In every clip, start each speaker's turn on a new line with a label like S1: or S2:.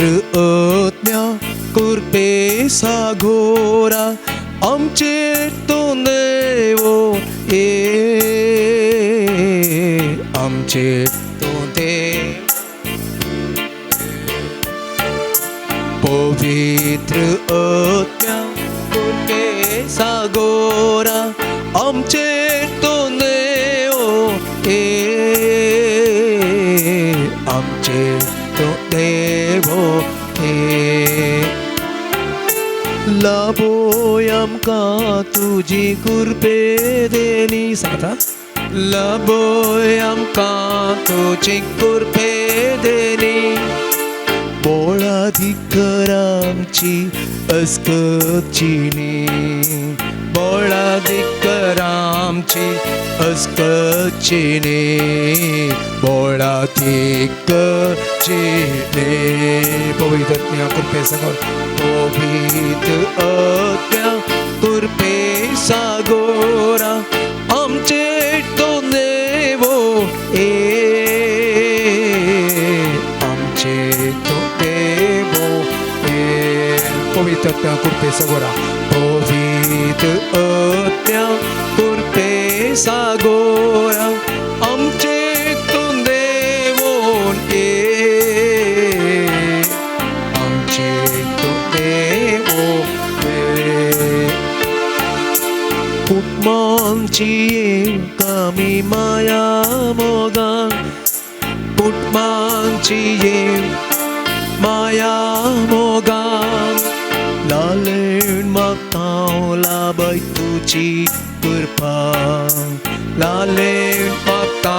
S1: पवित्र आत्म्या कृपे सागोरा आमचेर तूं देवो ये, आमचेर तूं देव। पवित्र आत्म्या कृपे सागोरा आमचेर तूं देवो ये, आमचेर तूं देवो ये। लाभोय आमकां तुजी कृपे देणी, सांगता लाभोय आमकां तुजी कृपे देणी, बोळाधिकर आमची अस्कचिनी, बोळाधिकर आमची अस्कचिनी, बोळाधिकचिनी। पवित्र आत्म्या कृपे सागोर, पवित्र आत्म्या कृपे सागोरा आमचेर तूं देवो ये, आमचेर तूं देवो ये। पवित्र आत्म्या कृपे सागोरा, पवित्र आत्म्या कृपे सागोरा आमचेर तूं देवो ये, आमचेर तूं देवो ये। कुटुंबांची आमी माया मोगान, कुटुंबांची माया मोगान, लालेण मागता लाभय तुजी कृपा, लालेण मागता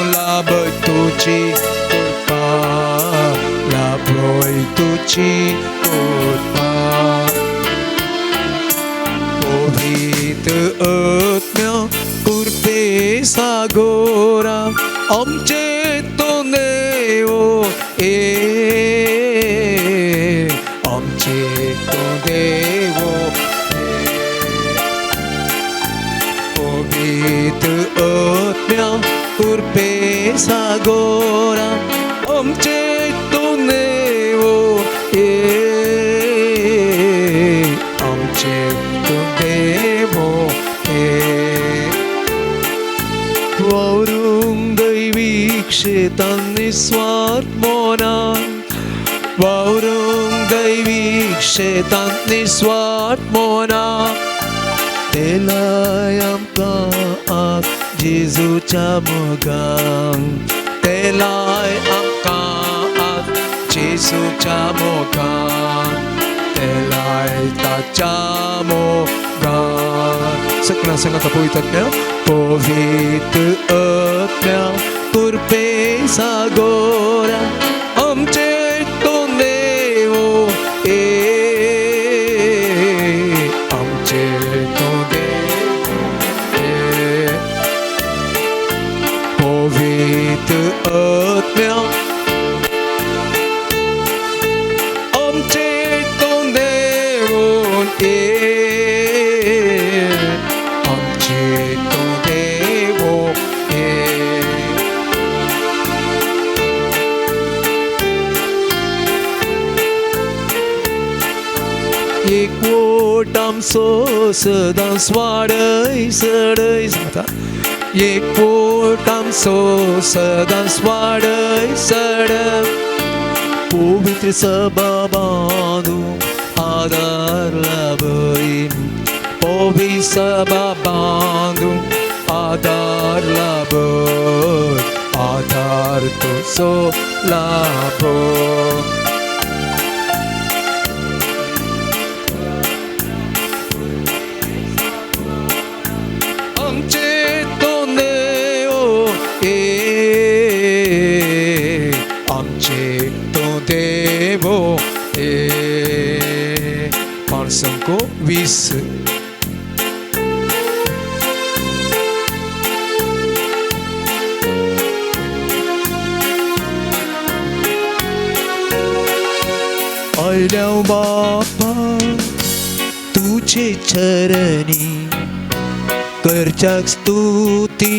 S1: लाभय तुजी कृपा, लाभय तुजी कृपा। पवित्र आत्म्या कृपे सागोरा आमचेर तूं देवो ये, आमचेर तूं देवो ये। पवित्र आत्म्या कृपे सागोरा आमचेर तूं देवो ये, आमचेर तूं देवो ये। वावरूंक दैवीक शेतान निस्वार्थ मोनान, वावरूंक दैवीक शेतान निस्वार्थ मोनान, तेलाय आमकां आत जेजूच्या मोगान, तेलाय आमकां आत जेजूच्या मोगान, तेलाय ताच्या मोगान। सगळ्यां सांगात पवित्र आत्म्या, पवित्र आत्म्या कृपे सागोरा आमचेर तूं देवो ये, आमचेर तूं देवो ये। पवित्र आत्म्या आमचेर तूं देवो ये, आमचेर तूं देवो ये। एकवट आमचो सदांच वाडय सडय, सांगता एकवट आमचो सदांच वाडय सडय, पवित्र सभा बांदूंक आदार लाभय, पवित्र सभा बांदूंक आदार लाभय, आदार तुजो लाभय। आमचेर तूं देवो ये, आमचेर तूं देवो ये। पांचसंको 20। आयल्या बापा तुजे चरणी करच्याक स्तुती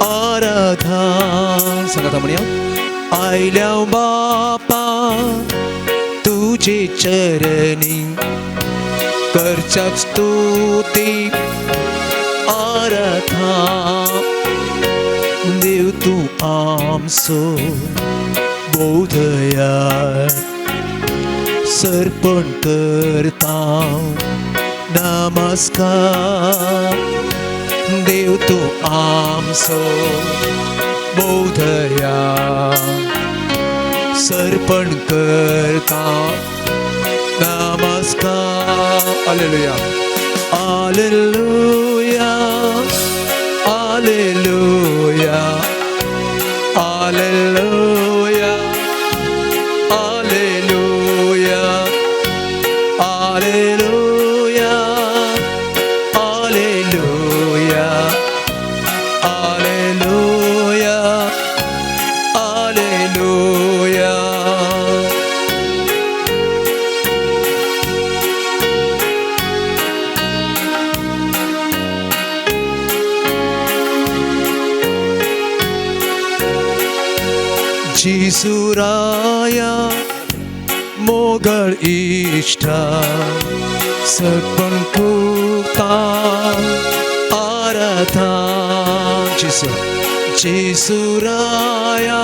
S1: आराधना। सांगात म्हणया, आयल्या बापा तुझे चरणी करच्याक स्तुती आराधा देव तूं आमचो भोव दयाळ सर्पण करता नमस्कार देव तूं आमचो भोव दयाळ सर्पण करता नमस्कार. Hallelujah hallelujah hallelujah hallelujah hallelujah hallelujah hallelujah hallelujah hallelujah. जिसुराया मोगळ इश्टा सगळं कुता आराधा जिसू जिसुराया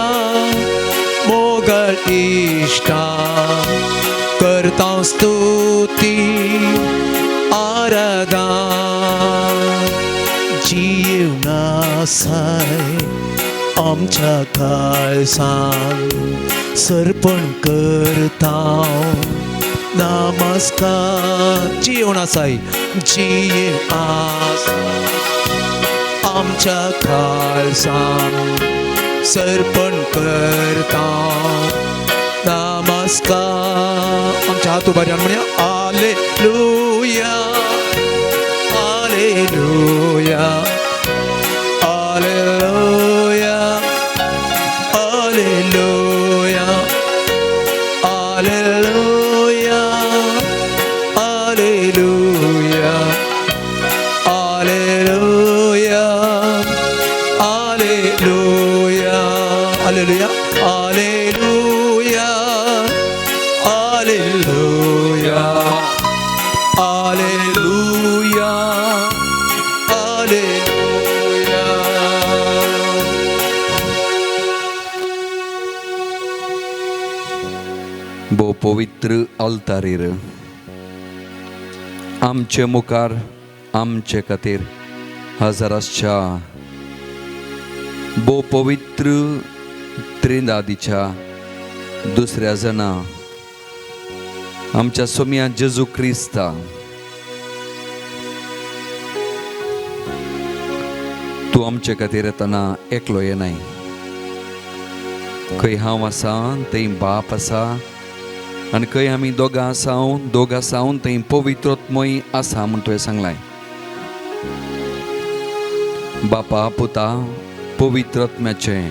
S1: मोगळ इश्टा करता स्तुती आराधा जीवनासाय आमच्या काळसान सर्पण करता नमस्कार. जीवनासाय जीव आमच्या काळसान सर्पण करता नमस्कार. आमच्या हात उभारी म्हणूया hallelujah hallelujah hallelujah hallelujah hallelujah hallelujah hallelujah hallelujah hallelujah hallelujah hallelujah hallelujah hallelujah.
S2: भोव पवित्र आल्तारीर आमचे मुखार आमचे खातीर हजर आसच्या भोव पवित्र त्रिंदादीच्या दुसऱ्या जना आमच्या सोम्या जेजू क्रिस्ता तूं आमचे खातीर येतना एकलो येनाय. खंय हांव आसा थंय बाप आसा आनी खंय आमी दोगां आसा दोगां सावन थंय पवित्रोत्मय आसा म्हूण तुवें सांगलाय. बापा पुता पवित्रत्म्याचें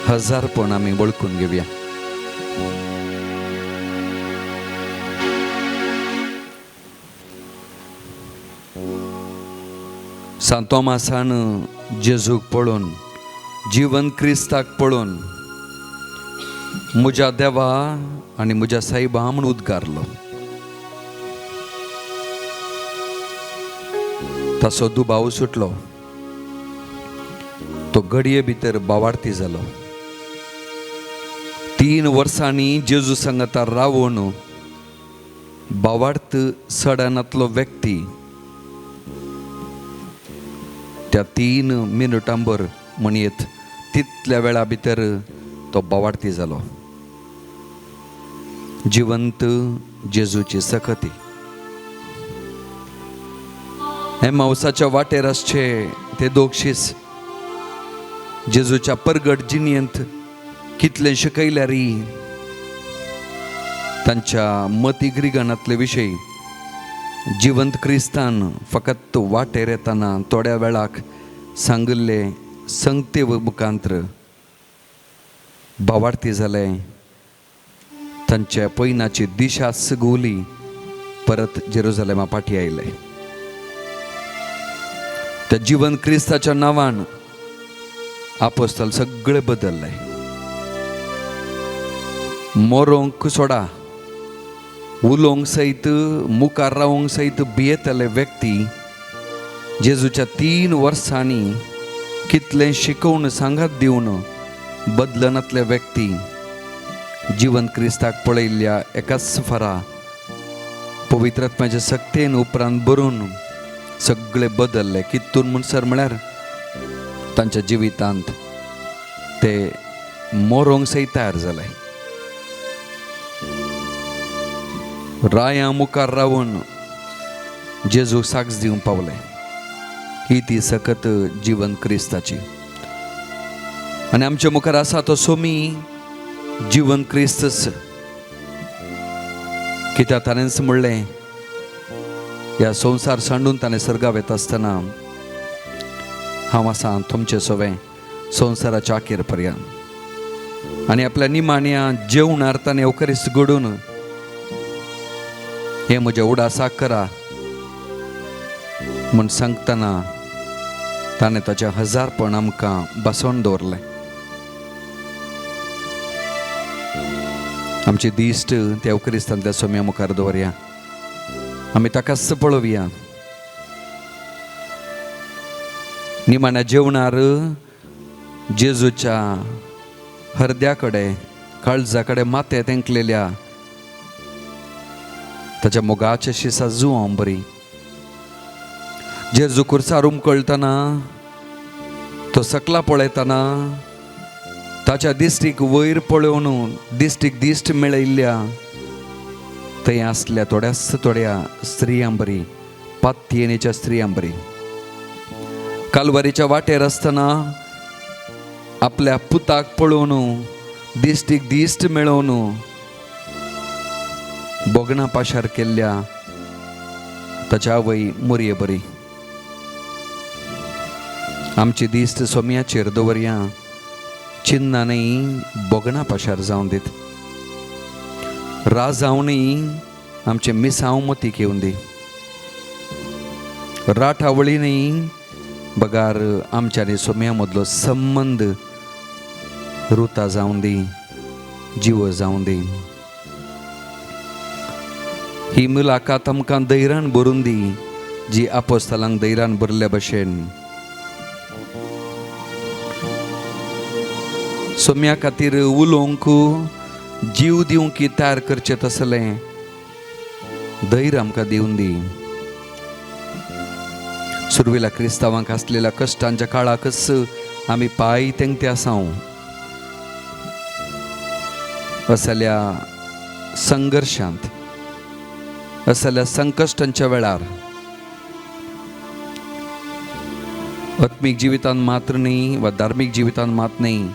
S2: हजारपण आमी वळखून घेवया. सांत तोमासान जेजूक पळोवन जिवन क्रिस्ताक पळोवन म्हज्या देवा आनी म्हज्या सायबा म्हूण उद्गारलो. ताचो दुबाव सुटलो. तो घडये भितर बावार्थी जालो. 3 वर्सांनी जेजू सांगाता रावून बावार्थ सडनांतलो व्यक्ती त्या 3 मिनटांबर म्हणयेत तितल्या वेळा भितर तो बावार्थी जालो. जिवंत जेजूची सखती हे मावसाच्या वाटेर आसचे ते दोगशीस जेजूच्या परगट जिणेंत कितलें शिकयल्यारी तांच्या मती ग्रिगणांतले विशय जिवंत क्रिस्तान फकत वाटेर येतना थोड्या वेळाक सांगिल्ले संगते मुखांत्र भावार्थी जाले. तांच्या पयनाची दिशा सगुली परत जेरुजलेमा फाटी आयले. त्या जिवन क्रिस्ताच्या नांवान आपोस्तल सगळे बदलले. मोरोंक सोडा उलोवंक सयत मुखार रावंक सयत भियेतले व्यक्ती जेजूच्या 3 वर्सांनी कितलें शिकोवन सांगात दिवन बदलनातले व्यक्ती जिवन क्रिस्ताक पळयल्ल्या एकाच फारा पवित्र आत्म्याच्या सक्तेन उपरांत बरोवन सगळे बदलले. कितून म्हणसर म्हळ्यार तांच्या जिवितांत ते मरोंक सयत तयार जाले. राया मुखार रावन जेजू साक्ष दिवंक पावले. ही ती सकत जिवन क्रिस्ताची. आनी आमच्या मुखार आसा तो सोमी जिवन क्रिस्तच. कित्याक ताणेंच म्हणलें, ह्या संवसार सांडून ताणें सर्गा वेता आसतना हांव आसा तुमचें सवें संवसाराच्या अखेर पर्यंत. आनी आपल्या निमाण्या जेवणार ताणें अवकरीस घडून हें म्हज्या उडासाक करा म्हूण सांगतना ताणें ताचें हजारपण आमकां बसोवन दवरलें. आमची दिश्ट त्या अवकरिस्तांतल्या सोम्या मुखार दवरया, आमी ताकाच पळोवया. निमाण्या जेवणार जेजूच्या हरद्या कडेन काळजा कडेन माथें तेंकलेल्या ताच्या मोगाच्या शिसा जुवां बरी. जेजू खुर्सार उमकळटना तो सकला पळयतना ताच्या दिश्टीक वयर पळोवन दिश्टीक दिश्ट मेळयल्ल्या थंय आसल्या थोड्याच थोड्या स्त्रियां बरी, पातयेनेच्या स्त्रियां बरी. कालवारीच्या वाटेर आसतना आपल्या पुताक पळोवन दिश्टीक दिश्ट मेळोवन भोगणां पाशार केल्ल्या ताच्या आवय मोरये बरी. आमची दिश्ट सोम्याचेर दवरया, चिन्नां न्हय भोगणां पाशार जावन दीत, राजावणी आमचें मिसांव मतीक येवन दी, राठावळी न्हय बगार आमच्या आनी सोम्या मदलो संबंद रुता जावन दी, जिवो जावन दी. ही मुलाकात आमकां धैर्यान भरून दी, जी आपोस्तालांक धैर्यान भरल्या भशेन. सोम्या खातीर उलोवंक जीव दिवंक तयार करचें तसलें धैर्य आमकां दिवन दी. सुरवेला क्रिस्तांवांक आसलेल्या कश्टांच्या काळाकच आमी पांय तेंगते आसाव. असल्या संघर्शांत, असल्या संकश्टांच्या वेळार आत्मीक जिवितांत मात्र न्ही वा धार्मीक जिवितांत मात न्ही,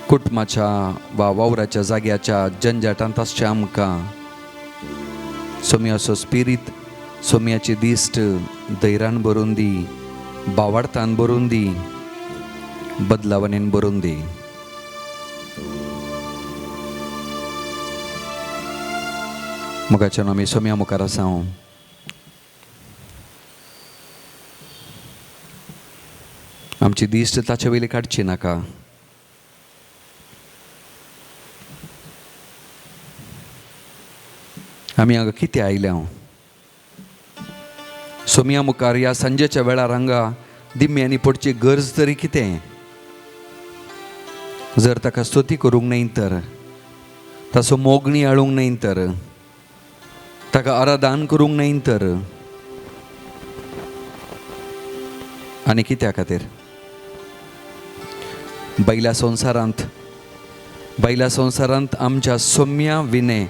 S2: कुटुंबाच्या वा वावराच्या जाग्याच्या जंजाटांत आसचें आमकां सोम्याचो स्पिरीत, सोम्याची दिश्ट धैर्यान भरून दी, बावाडतान भरून दी, बदलावणेन भरून दी. मोगाच्यान आमी सोम्या मुखार आसा. आमची दिश्ट ताचे वयली काडची नाका. आमी हांगा कितें आयल्या सोम्या मुखार ह्या सांजेच्या वेळार हांगा दिम्यांनी पडची गरज तरी कितें? जर ताका स्तुती करूंक न्हय तर, ताचो मोगणी हाडूंक न्हय तर, ताका आराधन करूंक न्हय तर, आनी कित्या खातीर? बैल्या संवसारांत, बैल्या संवसारांत आमच्या सोम्या विणे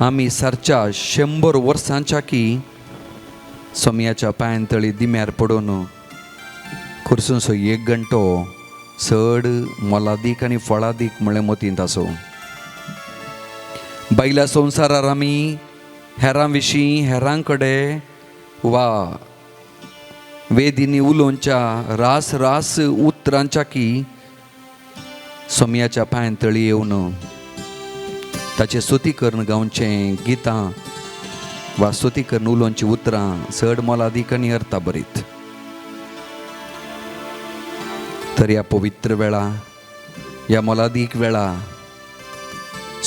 S2: आमी सारच्या 100 वर्सांच्या की सोम्याच्या पांयां तळी दिम्यार पडून खुर्सूनसो एक घंटो चड मोलादीक आनी फळादीक म्हळ्ळें मतींत आसूं. बायल्या संवसारार आमी हेरां विशीं हेरां कडेन वा वेदींनी उलोवच्या रास रास उतरांच्या की सोम्याच्या पांयां तळी येवन ताचें स्तुती करून गावचें गितां वा स्तुती करून उलोवचीं उतरां चड मोलादीक आनी अर्था बरीत. तर ह्या पवित्र वेळा, ह्या मोलादीक वेळा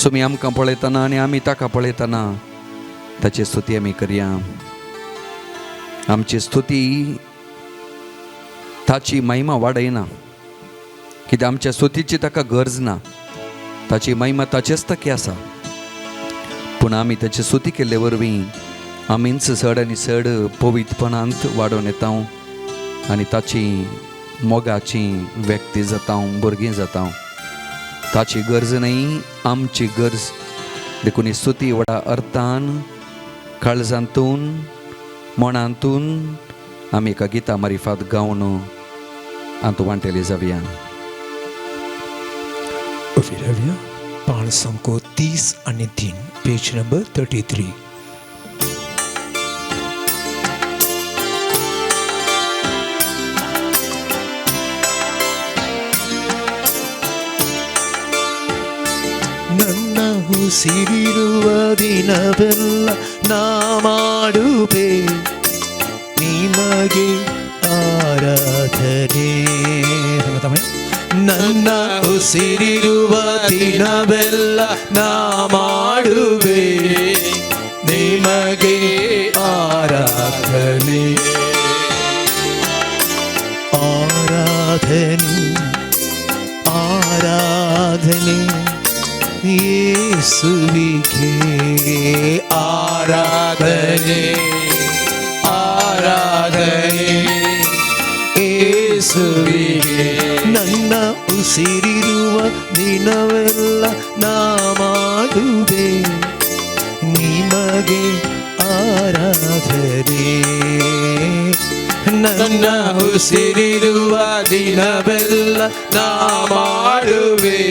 S2: सोमी आमकां पळयतना आनी आमी ताका पळयतना ताची स्तुती आमी करया. आमची स्तुती ताची महिमा वाडयना, कित्याक आमच्या स्तुतीची ताका गरज ना. ताची महिमा ताचेच तकी आसा. पूण आमी ताची स्तुती केल्ले वरवीं आमीच चड आनी चड पवित्रपणांत वाडोवन येता आनी ताची मोगाची व्यक्ती जाता, भुरगीं जाता. ताची गरज न्हय, आमची गरज. देखून ही स्तुती व्हडा अर्थान काळजांतून मनांतून आमी एका गिता मारिफात गावन आंतू वांटेली जावया.
S1: फिरवया पाण 33, पेज नंबर 33. ನನ್ನ ಉಸಿರಿರುವ ದಿನವೆಲ್ಲ ನಾ ಮಾಡುವೆ ನಿಮಗೆ ಆರಾಧನೆ. ನನ್ನ ಉಸಿರಿರುವ ದಿನವೆಲ್ಲ ನಾ ಮಾಡುವೆ ನಿಮಗೆ ಆರಾಧನೆ. ಆರಾಧನೆ ಆರಾಧನೆ ಯೇಸುವಿಗೆ. ಆರಾಧನೆ ಆರಾಧನೆ ಯೇಸುವಿಗೆ. ನನ್ನ ಉಸಿರಿರುವ ದಿನವೆಲ್ಲ ನಾ ಮಾಡುವೆ ನಿಮಗೆ ಆರಾಧನೆ.
S3: ನನ್ನ ಉಸಿರಿರುವ ದಿನವೆಲ್ಲ ನಾ ಮಾಡುವೆ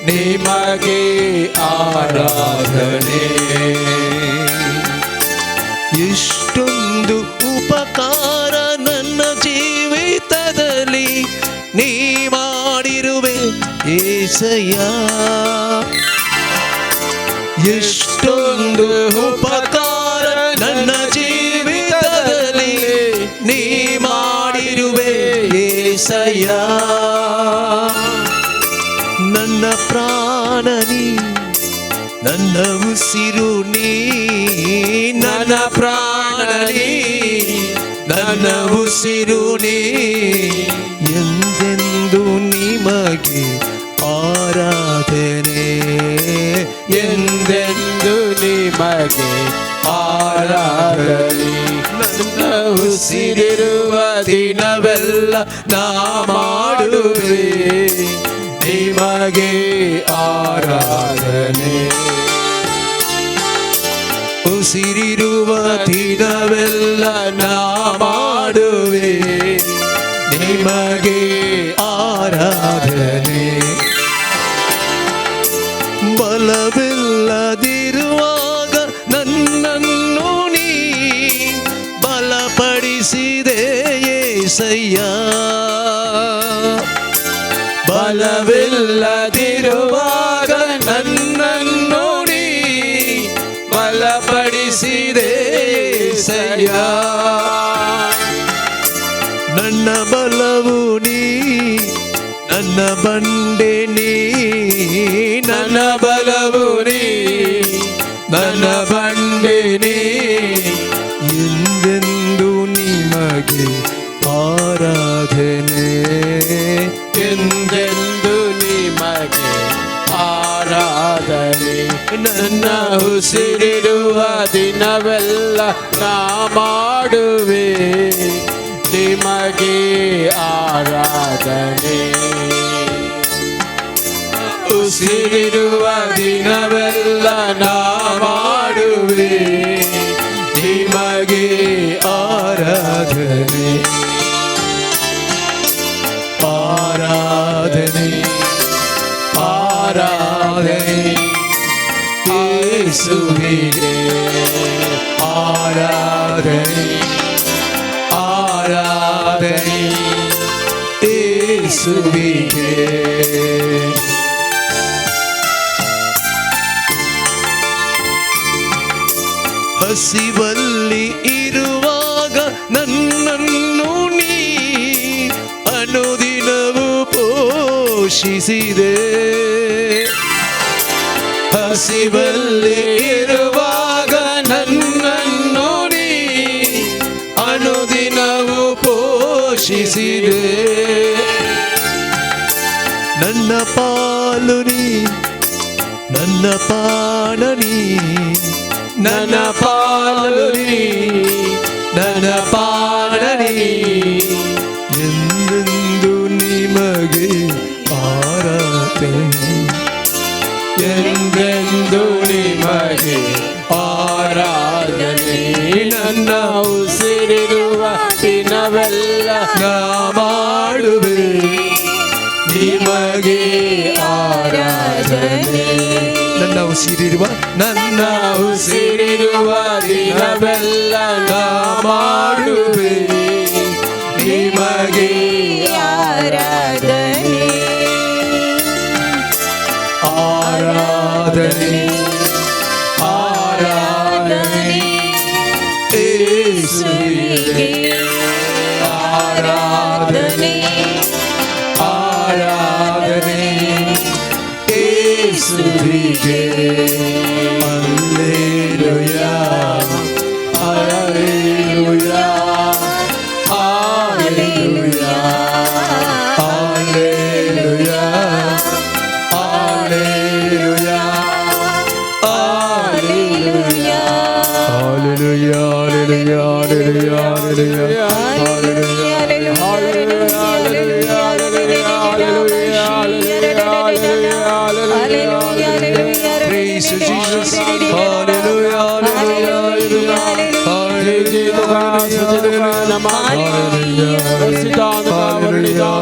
S3: ನಿಮಗೆ ಆರಾಧನೆ.
S1: ಎಷ್ಟೊಂದು ಉಪಕಾರ ನನ್ನ ಜೀವಿತದಲ್ಲಿ ನೀ ಮಾಡಿರುವೆ ಏಸಯ್ಯ. ಎಷ್ಟೊಂದು ಉಪಕಾರ ನನ್ನ ಜೀವಿತದಲ್ಲಿ ನೀ ಮಾಡಿರುವೆ ಏಸಯ್ಯ. ನನ್ನ ಪ್ರಾಣ ನೀ, ನನ್ನ ಉಸಿರು ನೀ,
S3: ನನ್ನ ಪ್ರಾಣ ನೀ, ನನ್ನ ಉಸಿರು ನೀ,
S1: ಎಂದೆಂದು ನಿಮಗೆ ಆರಾಧನೆ.
S3: ಎಂದೆಂದು ನಿಮಗೆ ಆರಾಧನೆ. ನನ್ನ ಉಸಿರಿರುವ ದಿನವೆಲ್ಲ ನಾ ಮಾಡುವೆ ನಿಮಗೆ ಆರಾಧನೆ.
S1: ಉಸಿರಿರುವ
S3: ದಿನವೆಲ್ಲ ನಾ ಮಾಡುವೆ ನಿಮಗೆ
S1: ಆರಾಧನೆ. ಬಲವಿಲ್ಲದಿರುವಾಗ ನನ್ನನ್ನು ನೀ ಬಲಪಡಿಸಿದೆ ಏಸಯ್ಯ.
S3: ಬಲವಿಲ್ಲದಿರುವಾಗ ನನ್ನನ್ನು ನೀ ಬಲಪಡಿಸಿದೆ ಏಸಯ್ಯ.
S1: ನನ್ನ ಬಲವು ನೀ, ನನ್ನ ಬಂಡೆ ನೀ,
S3: ನನ್ನ ಬಲವು ನೀ, ನನ್ನ ಬಂಡೆ ನೀ,
S1: ಎಂದೆಂದು ನಿಮಗೆ ಆರಾಧನೆ.
S3: ಎಂದೆಂದು ನಿಮಗೆ ಆರಾಧನೆ. ನನ್ನ ಉಸಿರಿರುವ ದಿನವೆಲ್ಲ ನಾ ಮಾಡುವೆ ನಿಮಗೆ ಆರಾಧನೆ. ಉಸಿರಿರುವ ದಿನವೆಲ್ಲ ನಾ ಮಾಡುವೆ ನಿಮಗೆ
S1: ಆರಾಧನೆ. ಆರಾಧನೆ
S3: ಆರಾಧನೆ ಯೇಸುವಿಗೆ. ಆರಾಧನೆ ಆರಾಧನೆ ಯೇಸುವಿಗೆ.
S1: ಹಸಿವಲ್ಲಿ ಇರುವಾಗ ನನ್ನನ್ನು ನೀ ಅನುದಿನವೂ ಪೋಷಿಸಿದೆ. ಹಸಿವಲ್ಲಿ ಇರುವಾಗ ನನ್ನನ್ನು ನೀ ಅನುದಿನವು ಪೋಷಿಸಿದೆ. ನನ್ನ ಪಾಲು ನೀ, ನನ್ನ ಪಾನ ನೀ, ನನ್ನ ಪಾಲು ನೀ, ನನ್ನ ಪಾನ ನೀ, ಎಂದೆಂದು ನಿಮಗೆ ಆರಾಧನೆ,
S3: ಎಂದೆಂದು ನಿಮಗೆ ಆರಾಧನೆ. ನನ್ನ ಉಸಿರಿರುವ ದಿನವೆಲ್ಲ
S1: ನಾ ಮಾಡುವೆ ನಿಮಗೆ ಆರಾಧನೆ. ನನ್ನ ಉಸಿರಿರುವ, ನನ್ನ
S3: ಉಸಿರಿರುವ ದಿನವೆಲ್ಲ ನಾ ಮಾಡುವೆ ನಿಮಗೆ
S4: ಆರಾಧನೆ.
S1: ಆರಾಧನೆ, ಆರಾಧನೆ ಯೇಸುವಿಗೆ, ಆರಾಧನೆ, ಆರಾಧನೆ ಯೇಸುವಿಗೆ. Alleluia, alleluia, alleluia, alleluia, alleluia, alleluia, alleluia, alleluia, alleluia, alleluia. Praise you, Jesus. Hallelujah, hallelujah, hallelujah, hallelujah, hallelujah,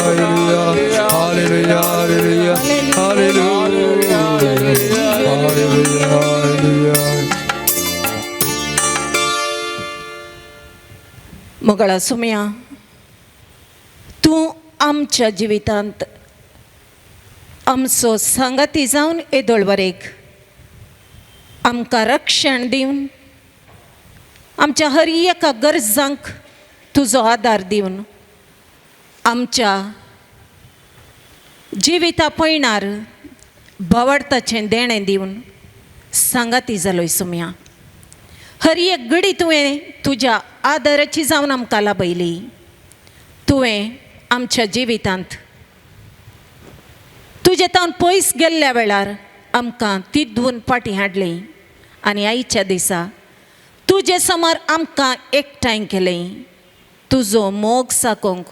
S1: hallelujah, hallelujah, hallelujah, hallelujah.
S4: मोगाळा Somaiya, तूं आमच्या जिवितांत आमचो सांगाती जावन येदोळ वरेक आमकां रक्षण दिवन, आमच्या हर एका गरजांक तुजो आदार दिवन, आमच्या जिविता पयणार भावार्थाचें देणें दिवन सांगाती जालोय सुमया. हर एक घडी तुवें तुज्या आदाराची जावन आमकां लाभयली. तुवें आमच्या जिवितांत तुजे तावन पयस गेल्ल्या वेळार आमकां तिद्दून फाटीं हाडली आनी आयच्या दिसा तुजे समोर आमकां एकठांय केलें तुजो मोग साकोवंक,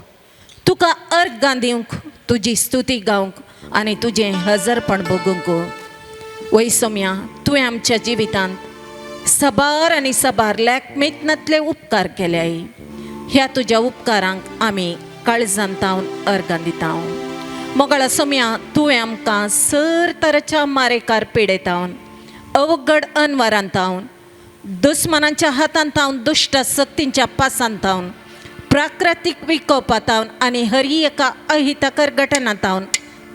S4: तुका अर्गां दिवंक, तुजी स्तुती गावंक आनी तुजें हजरपण भोगूंक. वय सोम्या, तुवें आमच्या जिवितांत सबार आनी सबार लेखमेतनातले उपकार केल्याय. ह्या तुज्या उपकारांक आमी काळजान तावन अर्गां दिता. मोगाळा सोम्या, तुवें आमकां सर तराच्या मारेकार पिडेतावन, अवघड अनवारान तावन, दुस्मानांच्या हातान तावन, दुश्ट सक्तींच्या पासान तावन, प्राकृतीक विकोपातावन आनी हरी एका अहितकर घटना तावन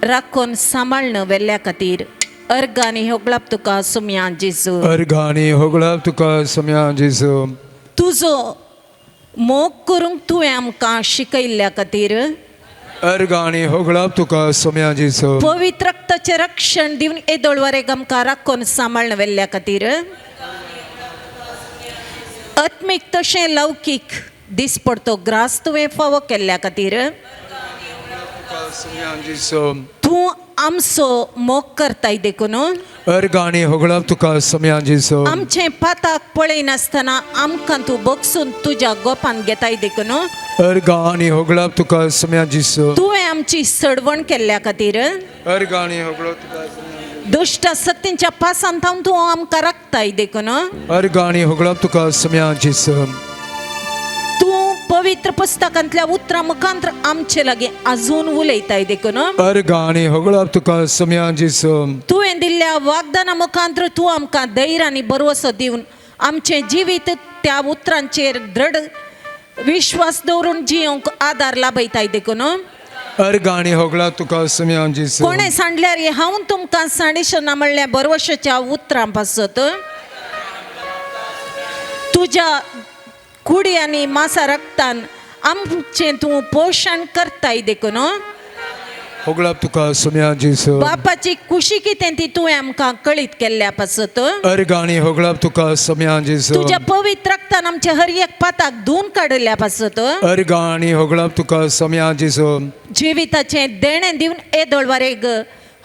S4: राखून सांबाळणं वेल्ल्या खातीर अर्गांनी होगळाप तुका सुम्या जेजू.
S1: अर्गानी होगळाप तुका सम्या जेजू.
S4: तुजो मोग करूंक तुवें आमकां शिकयल्ल्या खातीर
S1: अर्गानी होगळाप तुका सम्या जेजू.
S4: पवित्र रक्ताचें रक्षण दिवन येदोळ वरेक आमकां राखून सांबाळणं वेल्ल्या खातीर आत्मीक तशें लौकीक दिसपडतो ग्रास तुवें फावो केल्ल्या खातीर
S1: सम्या जेजू.
S4: तूं आमचो मोग करताय देखून
S1: अर्गानी होगळाप तुका सम्या जेजू.
S4: आमचें पाताक पळयनासतना आमकां तूं बगसून तुज्या गोपान घेताय देखून
S1: अर्गानी होगळाप तुका सम्या जेजू.
S4: तुवें आमची सडवण केल्ल्या खातीर
S1: अर्गानी होगळाप तुका सम्या.
S4: दुश्ट सक्तींच्या पासान थावन तूं आमकां राखताय देखून
S1: अर्गानी होगळाप तुका सम्या जेजू.
S4: तूं पवित्र पुस्तकांतल्या उतरां मुखांत आमचे लागीं अजून उलयताय देखून
S1: अर्गानी होगळाप तुका सम्या जेजू.
S4: तुवें दिल्ल्या वागदाना मुखांत तूं आमकां धैर्य आनी भरवसो दिवन आमचें जिवीत त्या उतरांचेर दृढ विश्वास दवरून जियोंक आदार लाभयताय देखून
S1: अर्गानी होगळाप तुका सम्या जेजू.
S4: कोणें सांडल्यार हांव तुमकां सांडिशना म्हणल्या बरवशाच्या उतरां पासत तुज्या कुडी आनी मासा रक्तान आमचें तूं पोशण करताय देखून
S1: होगळाप तुका सोम्या जेजू.
S4: बापाची कुशी कितें ती तुवें आमकां कळीत केल्ल्या पासत.
S1: अर्गाणी होगळाप तुका सोम्या जेजू.
S4: तुज्या पवित्र रक्तान आमच्या हर एक पाताक धुवन काडिल्ल्या पासत.
S1: अर्गाणी होगळाप तुका सोम्या जेजू.
S4: जिविताचें देणें दिवन येदोळवारेग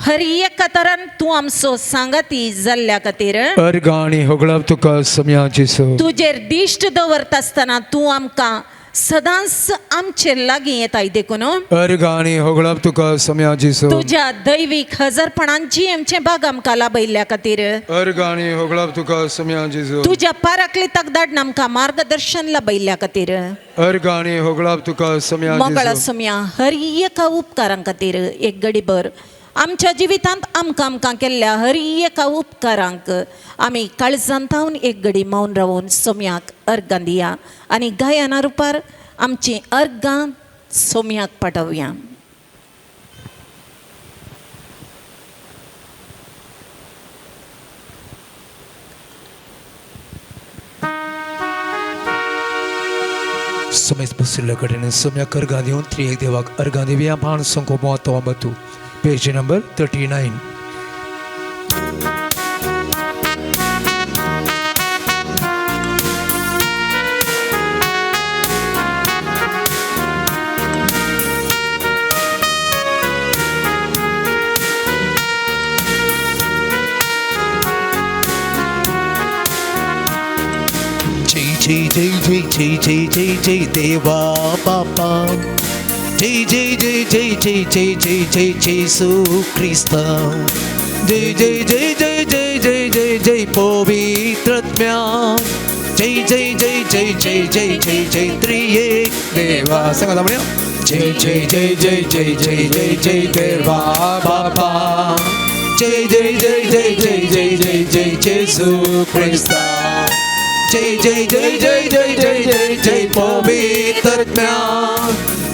S4: हर एका तरान तूं आमचो सांगाती जाल्ल्या खातीर.
S1: अर्गाणी होगळाप तुका सोम्या जेजू.
S4: तुजेर दिश्ट दवरता आसतना तूं आमकां सदांच आमचे लागीं येताय देखून.
S1: अर्गाणी होगळाप तुका सोम्या जेजू.
S4: तुज्या दैवीक हजारपणांची आमचें बाग आमकां लाभयल्ल्या खातीर.
S1: अर्गाणी होगळाप तुका सोम्या जेजू.
S4: तुज्या पाराकलिताक धाडून आमकां मार्गदर्शन लाभयल्ल्या खातीर.
S1: अर्गाणी होगळाप तुका सोम्या
S4: मंगळा
S1: जेजू.
S4: सोम्या हर एका उपकारां खातीर एक गडीभर आमच्या जिवितांत आमकां आमकां केल्ल्या हर एका उपकारांक आमी काळजांत थावन एक घडी मौन रावून सोम्याक अर्गां दिया आनी गायना रुपार आमचीं अर्गां सोम्याक पाठोवया.
S1: सोमेस बशिल्ल्या कडेन सोम्याक अर्गां दिवन त्रिएक देवाक अर्गां दिवया. भाण संको मोतो बतू. Page number 39.
S5: जय जय जय जय जय जय जय जय देवा बापा. जय जय जय जय जय जय जय जय जेसू ख्रिस्ता. जय जय जय जय जय जय जय जय पवित्रत्म्या. जय जय जय जय जय जय जय जय त्रिएक देवा. सांगा म्हणूया. जय जय जय जय जय जय जय जय देवा बापा. जय जय जय जय जय जय जय जय जेसू ख्रिस्ता. जय जय जय जय जय जय जय जय पवित्रत्म्या.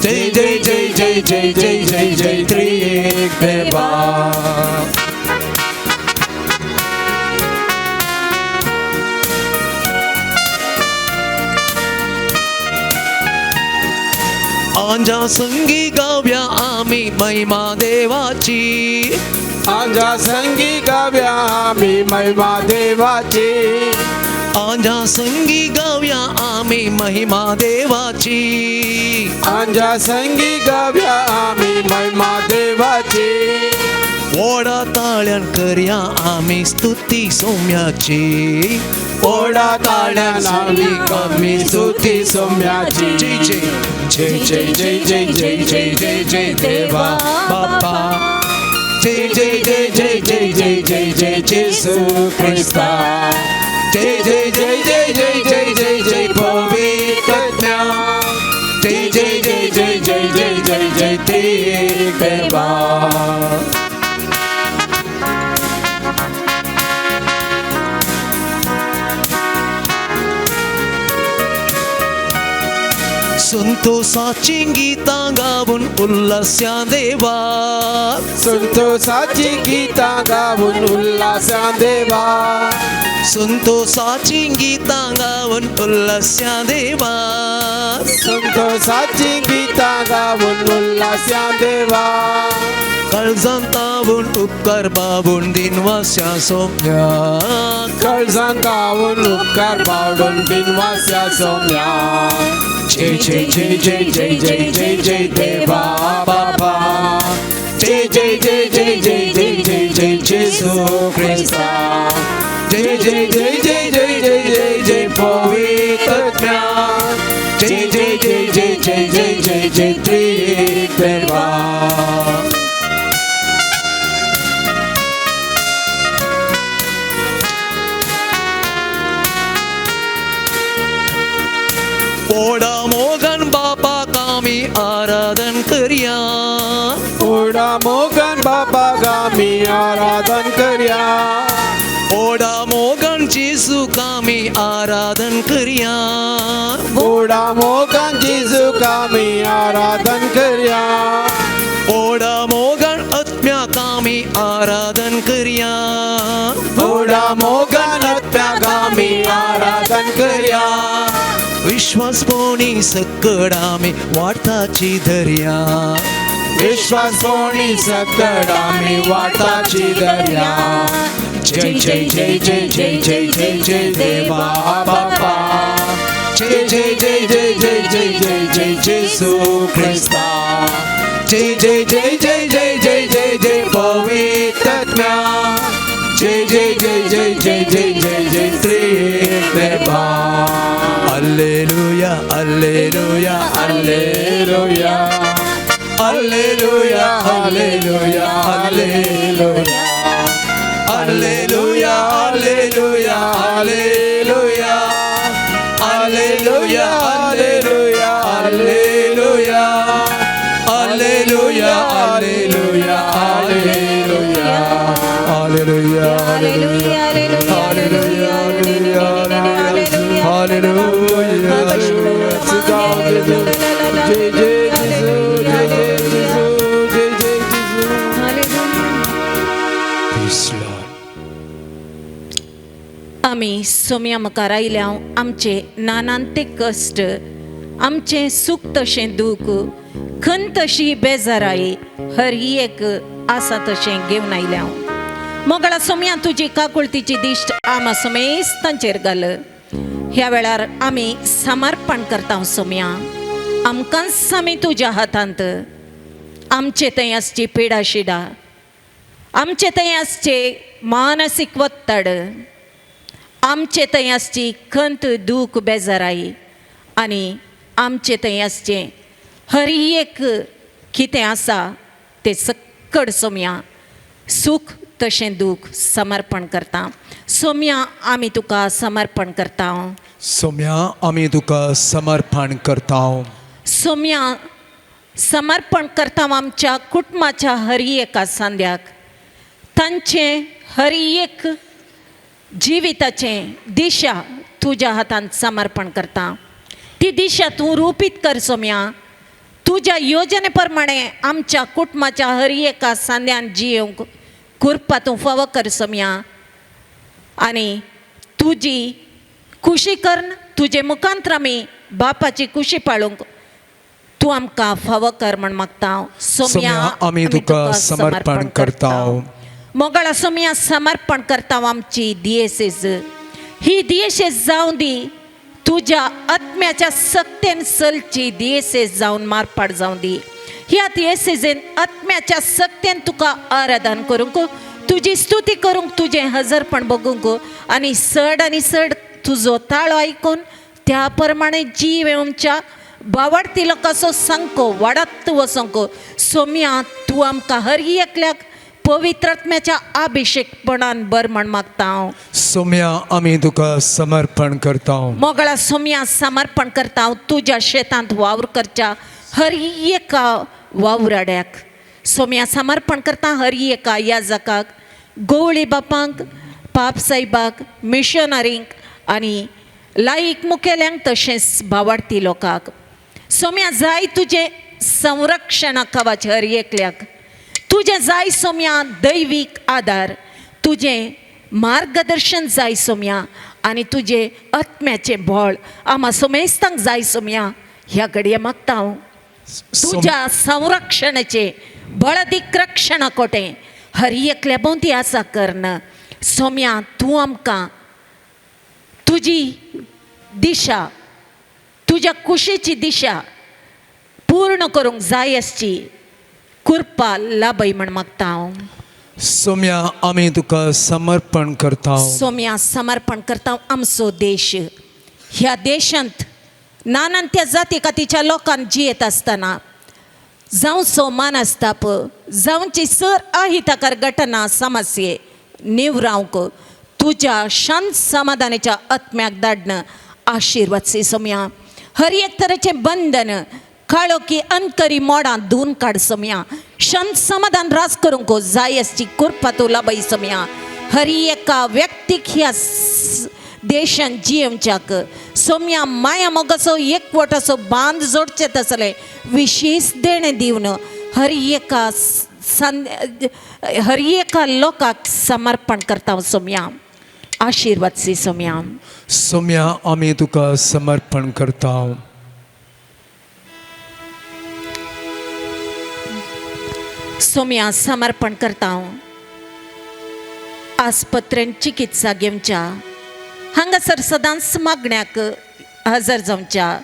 S5: जय जय जय जय जय जय जय जय त्रिएक देवा. आंजा संगी गाव्या आम्ही महिमा देवाची.
S3: आंजा संगी गाव्या आम्ही महिमा देवाची.
S5: आंजा संगी गाव्या आम्ही महिमा देवाची.
S3: आंजा संगी गाव्या आम्ही महिमा देवाची.
S5: ओडा ताळ्यान करया आम्ही स्तुती सौम्याची.
S3: ओडा ताळ्यान आम्ही आम्ही स्तुती सौम्याची.
S5: जय जय
S3: जय जय जय जय जय जय जय जय देवा बापा. जय जय जय जय जय जय जय जय जेसू ख्रिस्ता. जय जय जय जय जय जय जय जय पवित्रत्म्या. जय जय जय जय जय जय जय जय त्रिएक देवा.
S5: संतोषाची गीतां गाऊन उल्हास्या देवा.
S3: संतोषाची गीतां गाऊन उल्हास्या देवा.
S5: संतोषाची गीतां गाऊन उल्हास्या देवा.
S3: संतोषाची गीतां गाऊन उल्हास्या देवा.
S5: काळजांत तावून उपकार बाबून दिनवास्या सोम्या.
S3: काळजांत तावून उपकार बाबून दिनवास्या सोम्या. जय जय जय जय जय जय जय जय देवा बापा. जय जय जय जय जय जय जय जय जेसू ख्रिस्ता. जय जय जय जय जय जय जय जय पवित्रत्म्या. जय जय जय जय जय जय जय जय त्रिएक देवा.
S5: ओडा मोगन बापा कामी आराधन करया.
S3: ओडा मोगन बापा कामी आराधन करया.
S5: ओडा मोगन जेसू कामी आराधन करया.
S3: ओडा मोगन जेसू कामी आराधन करया.
S5: ओडा मोगन आत्म्या कामी आराधन करया.
S3: ओडा मोगन आत्म्या कामी आराधन करया.
S5: विश्वास पोणी सकड आमी वाटाची धरया.
S3: विश्वास सकड आमी वाटाची दर्या. जय जय जय जय जय जय जय जय देवा बापा. जय जय जय जय जय जय जय जय जेसू क्रिस्ता. जय जय जय जय जय जय जय जय पवित्रत्म्या. जय जय जय जय जय जय जय जय त्रिएक देवा.
S5: Alleluia, alleluia,
S3: alleluia, alleluia, alleluia, alleluia, alleluia, alleluia, alleluia, alleluia, alleluia, alleluia, alleluia, alleluia, alleluia,
S5: alleluia,
S4: alleluia,
S5: alleluia,
S4: alleluia,
S5: alleluia.
S3: जय जय जेजू, जय जय जेजू, जय जय जेजू.
S1: Praise Lord.
S4: आमी सोम्या मुखार आयल्या आमचे नानांते कश्ट, आमचें सूख तशें दूख, खंत तशी बेजाराय हर एक आसा तशें घेवन आयल्या. मोगळा सोम्या, तुजी काकुळतीची दिश्ट आमा समेस्तांचेर घाल. ह्या वेळार आमी समर्पण करता सोम्या, आमकांच आमी तुज्या हातांत. आमचे थंय आसची पिडा शिडा, आमचे थंय आसचे मानसीक वत्तड, आमचे थंय आसची खंत दूख बेजाराय आनी आमचे थंय आसचें हर एक कितें आसा तें सक्कड सोम्या सूख तशें दूख समर्पण करता. सोम्या, आमी तुका समर्पण करता.
S1: सोम्या, आमी तुका समर्पण करता.
S4: सोम्या, समर्पण करता आमच्या कुटुंबाच्या हर एका सांद्याक, तांचें हर एक जिविताचें दिशा तुज्या हातांत समर्पण करता. ती दिशा तूं रुपीत कर सोम्या. तुज्या योजने प्रमाणे आमच्या कुटुंबाच्या हर एका सांद्यान जियोंक कृपा तूं फावो कर सोम्या. आनी तुजी खुशी करून तुजे मुखांत आमी बापाची खुशी पाळूंक तूं आमकां फावो कर म्हण मागता.
S1: सोम्या, आमी तुका समर्पण करता.
S4: मोगाळा सोम्या, समर्पण करता आमची दियेसेज. ही दियेसेज जावं दी तुज्या आत्म्याच्या सक्तेन चलची दियेसेज जावन मारपाट जावं दी. ह्या दियेसेजेन आत्म्याच्या सक्तेन तुका आराधन करूंक, तुजी स्तुती करूंक, तुजें हजरपण बगूंक आनी चड आनी चड तुजो ताळो आयकून त्या प्रमाणे जीव आमच्या बावडती लोकांचो सांको वाडत वचोंक. सोम्या, तूं आमकां हर एकल्याक पवित्र आत्म्याच्या अभिषेकपणान बर म्हण मागता हांव.
S1: सोम्या, आमी तुका समर्पण करता.
S4: मोगळा सोम्या, समर्पण करता हांव तुज्या शेतांत वावर करच्या हर एका वावराड्याक. सोम्या, समर्पण करता हर एका याजकाक, गवळी बापांक, पाप साहेबाक, मिशनरींक आनी लायक मुखेल्यांक तशेंच बावडती लोकांक. सोम्या, जाय तुजें संरक्षणा कवच हर एकल्याक. तुजें जाय सोम्या दैवीक आदार, तुजें मार्गदर्शन जाय सोम्या आनी तुजें आत्म्याचें बळ आमा सोमेस्तांक जाय सोम्या. ह्या घडये मागता हांव तुज्या संरक्षणाचें बळदीक रक्षणा कोटें हर एकल्या भोंवती आसा करन. सोम्या, तूं आमकां तुजी दिशा, तुज्या कुशीची दिशा पूर्ण करूंक जाय आसची कृपा लाभय म्हण मागता हांव.
S1: सोम्या, आमी तुका समर्पण करता.
S4: सोम्या, समर्पण करता आमचो देश. ह्या देशांत नानान त्या जाती कातीच्या लोकांक जियेत आसतना जावचो मानस्ताप, जावची सर अहितकार घटना समस्ये निवरावंक तुज्या शांत समाधानाच्या आत्म्याक धाडन आशिर्वाद सी सोम्या. हर एक तरेचें बंधन काळोखी अंतरी मोडां धुवन काड सोम्या. शांत समाधान राज करूंक जाय आसची कृपा तूं लाभय सोम्या. हर एका व्यक्तीक ह्या देशान जियेवच्याक सोम्या माया मोगाचो एकवटाचो बांद जोडचे तसले विशेश देणें दिवन हर एका हर एका लोकाक समर्पण करता सोम्या. आशिर्वाद सी सोम्या.
S1: सोम्या, आमी तुका समर्पण करता.
S4: सोम्या समर्पण करता. आस्पत्रेन चिकित्सा घेवच्या, हांगासर सदांच मागण्याक हजर जावच्या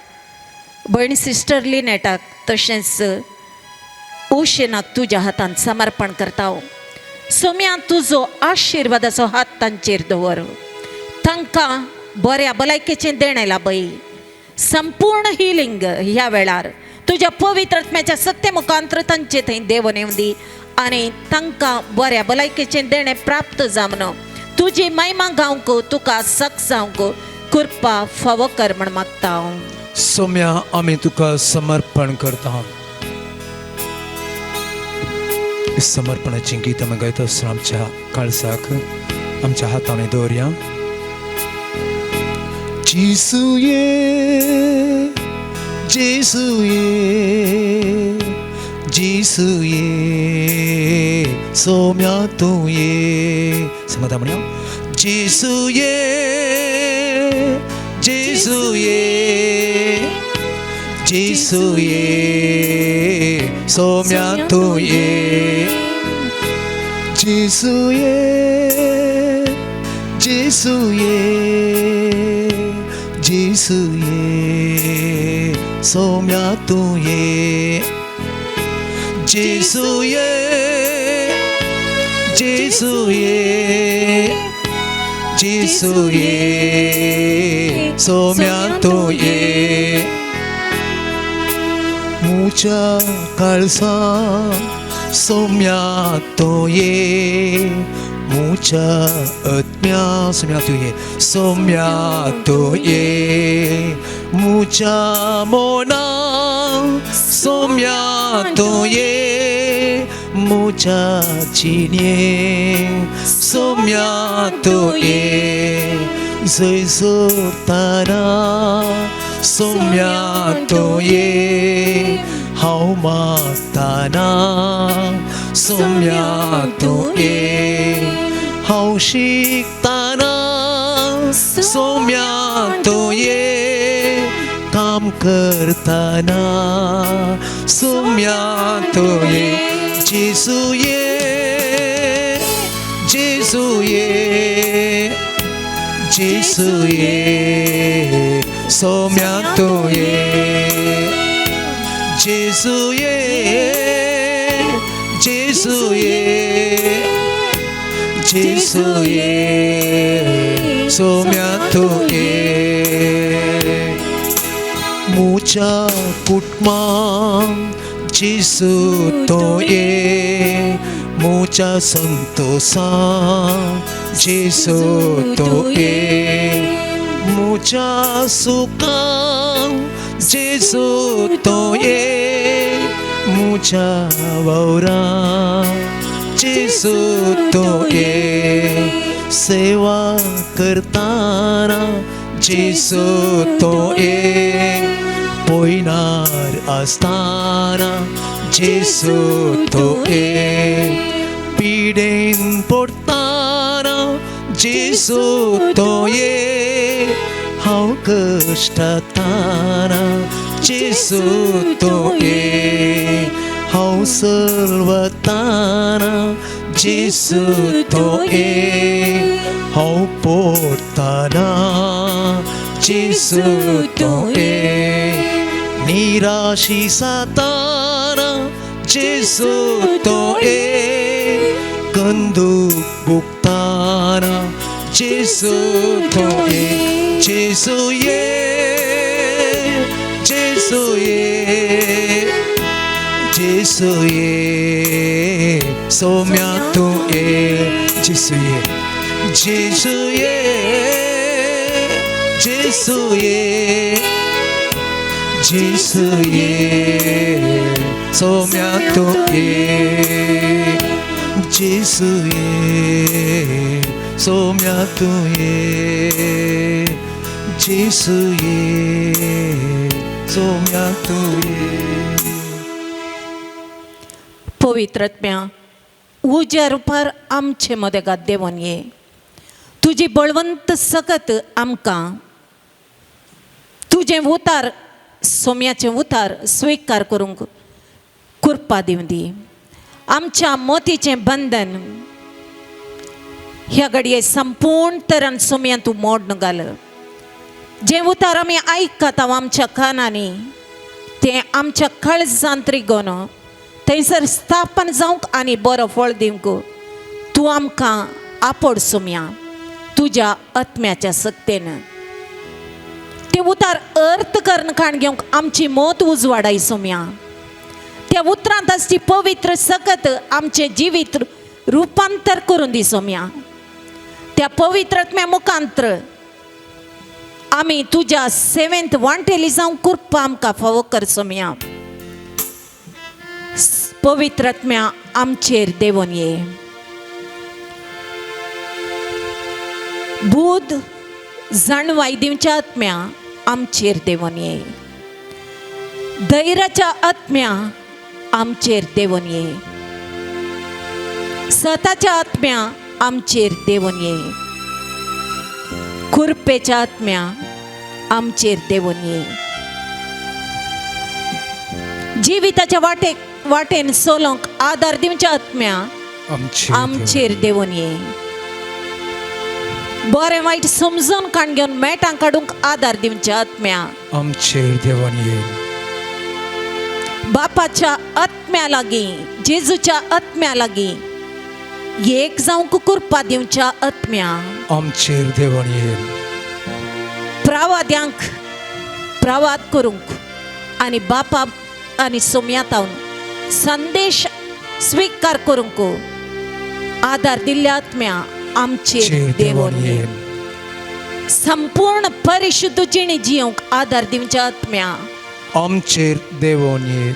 S4: भयण सिस्टर लिनेटाक तशेंच ओशेनाक तुज्या हातान समर्पण करता. सोम्या, तुजो आशिर्वादाचो हात तांचेर दवर. तांकां बऱ्या भलायकेचें देणें लाभय. संपूर्ण हिलिंग ह्या वेळार तुज्या पवित्र आत्म्याच्या सत्य मुखांतर तांचे थंय देवून येवंदी आनी तांकां बऱ्या भलायकेचें देणें प्राप्त जावन तुजी महिमा गावंक, तुका सक जावंक कृपा फावो कर म्हण मागता हांव.
S1: सोम्या, आमी तुका समर्पण करता. समर्पणाची गीत आमी गायता आसतना आमच्या काळजाक आमच्या हातांनी दवरया. जेसू ये, जेसू ये, जेसू ये, सोम्या तूं ये. सांगता म्हणया. जेसू ये, जेसू ये, जेसू ये, सोम्या तूं ये. जेसू ये, जेसू ये, जेसू ये, सोम्या तूं ये. जेसू ये, जेसू ये, जेसू ये, सोम्या तूं ये. मुच्या काळसा सोम्या तूं ये, मुच्या आत्म्या सोम्या तूं ये, सोम्या तूं ये, मुच्या मोना सोम्या तूं ये, मुच्या जिणे सोम्या तूं ये, जय जोताना सोम्या तूं ये, हांव मागताना सोम्या तूं ये, हांव शिकताना सोम्या तूं ये, काम करताना सोम्या तूं ये. जेसू ये, जेसू ये, जेसू ये, सोम्या तूं ये. जेसू ये, जेसू ये, जेसू ये, सोम्या तूं ये. मुच्या कुटुंबान जेसू तूं ये, मुच्या संतोषान जेसू तूं ये, मुच्या सुखान जेसू तूं ये, मुच्या वावरान जेसू तूं ये, सेवा करताना जेसू तूं ये, पयनार आसताना जेसू तूं ये, पिडेन पडताना जेसू तूं ये, हांव कश्टाताना जेसू तूं ये, हांव सलवताना जेसू तूं ये, हांव पोडताना जेसू तूं ये, निराशी साताना जेसू तूं ये, कंदूक भुगताना जेसू तूं ये. जेसू ये, जेसू ये, जेसू ये, सोम्या तूं ये. जेसू ये, जेसू ये, जेसू ये, जेसू ये, सोम्या तूं ये. जेसू ये, सोम्या तूं ये, जेसू ये, सोम्या तूं ये.
S4: पवित्र आत्म्या, उज्या रुपार आमचे मदेगात देंवन ये. तुजी बळवंत सकत आमकां तुजें उतार, सोम्याचें उतार स्विकार करूंक कृपा दिवं दी. आमच्या मोतीचें बंधन ह्या घडये संपूर्ण तरान सोम्या तूं मोडून घाल. जें उतार आमी आयकता आमच्या कानांनी तें आमच्या काळजांत रिगोन थंयसर स्थापन जावंक आनी बरो फळ दिवंक तूं आमकां आपोड सोम्या तुज्या आत्म्याच्या सक्तेन. ते उतार अर्थ करून काण घेवंक आमची मोत उजवाडाय सोम्या. त्या उतरांत आसची पवित्र सकत आमचें जिवीत रुपांतर करून दी सोम्या. त्या पवित्र आत्म्या मुखांत्र आमी तुज्या सेवेंत वांटेली जावंक कृपा आमकां फावो कर सोम्या. पवित्र आत्म्या आमचेर देंवोन ये. बूद जाणवाय दिवच्या आत्म्या आमचेर देंवोन ये. धैर्याच्या आत्म्या आमचेर देंवोन ये. सताच्या आत्म्या आमचेर देंवोन ये. कुरपेच्या आत्म्या आमचेर देंवोन ये. जिविताच्या वाटेन सोलोंक आदार दिवच्या आत्म्या आमचेर देंवोन ये. बरें वायट समजून काण घेवन मेटां काडूंक आदार दिवच्या आत्म्या
S1: आमचेर देंवोन ये.
S4: बापाच्या आत्म्या लागीं, जेजूच्या आत्म्या लागीं एक जावंक कृपा दिवच्या आत्म्या
S1: आमचेर देंवोन ये.
S4: प्रवाद्यांक प्रवाद करूंक आनी बापा आनी सोम्या तावन संदेश स्विकार करूंक आदार दिल्ल्या आत्म्या आमचेर देंवोन ये. संपूर्ण परिशुद्ध जिणी जियोंक आदार दिवच्या आत्म्या
S1: आमचेर देंवोन ये.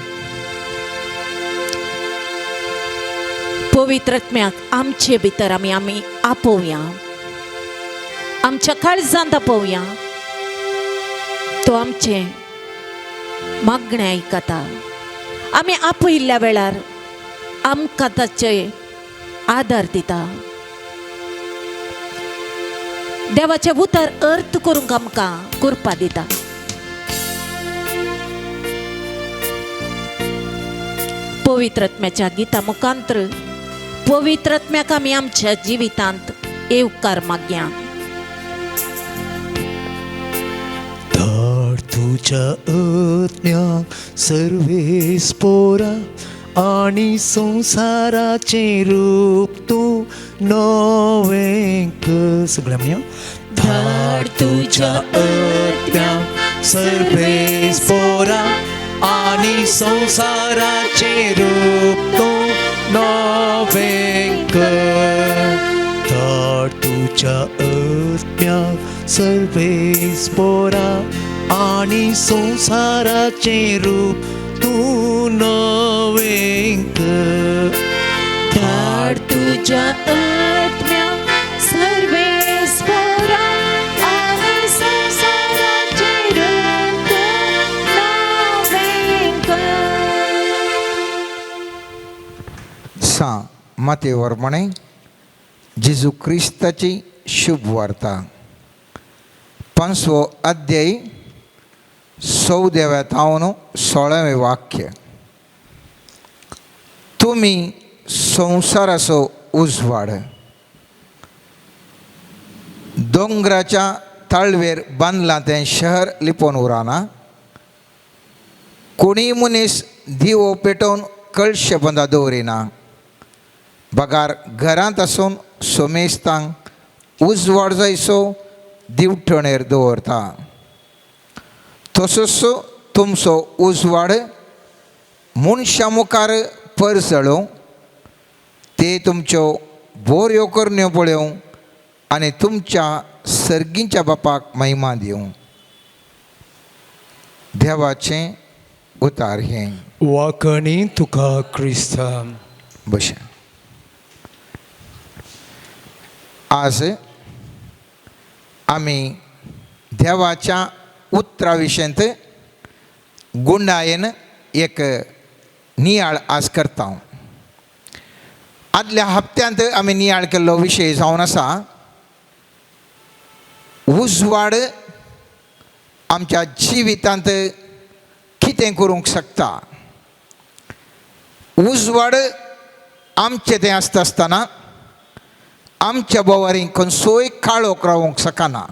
S4: पवित्र आत्म्याक आमचे भितर आमी आमी आपोवया, आमच्या काळजांत आपोवया. तो आमचें मागणें आयकता. आमी आपयिल्ल्या वेळार आमकां ताचे आदार दिता. देवाचें उतर अर्थ करूंक आमकां कृपा दिता. पवित्र आत्म्याच्या गिता मुखांत्र पवित्र आत्म्याक आमी आमच्या जिवितांत येवकार मागया.
S5: धाड तुज्या आत्म्याक सर्वेस पोरा आनी संवसाराचें रूप तूं नवें कर. सगळें म्हणया. धाड तुज्या आत्म्याक सर्वेस पोरा आनी संवसाराचें रूप तूं नवें कर. धाड तुज्या आत्म्याक सर्वेस पोरा आनी संवसाराचें रूप तूं नवें कर.
S4: धाड तुज्या आत्म्याक सर्वेस पोरा आनी संवसाराचें रूप तूं नवें कर.
S6: सा माते वर्मणे जेजू क्रिस्ताची शुभ वार्ता 5वो अध्याय 14व्या तावन 16वें वाक्य. तुमी संवसाराचो उजवाड. दोंगराच्या ताळवेर बांदलां तें शहर लिपोवन उरना. कोणीय मनीस दिवो पेटोवन कळशे बंदा दवरिना, बगार घरांत आसून सोमेस्तांक उजवाड जायसो दिवटणेर दवरता. तसोच तुमचो उजवाड मनशां मुखार परजळूं, ते तुमच्यो बोऱ्यो करण्यो पळोवं आनी तुमच्या सर्गींच्या बापाक महिमा दिवं. देवाचें उतार हें.
S1: वाकणी तुका क्रिस्ता.
S6: बशें आज आमी देवाच्या उतरा विशयंत गुंडायेन एक नियाळ आज करता. आदल्या हप्त्यांत आमी नियाळ केल्लो विशय जावन आसा उजवाड आमच्या जिवितांत कितें करूंक शकता. उजवाड आमचें तें आसता आसतना आमच्या बोवारी खंयसोय काळोख रावंक शकना.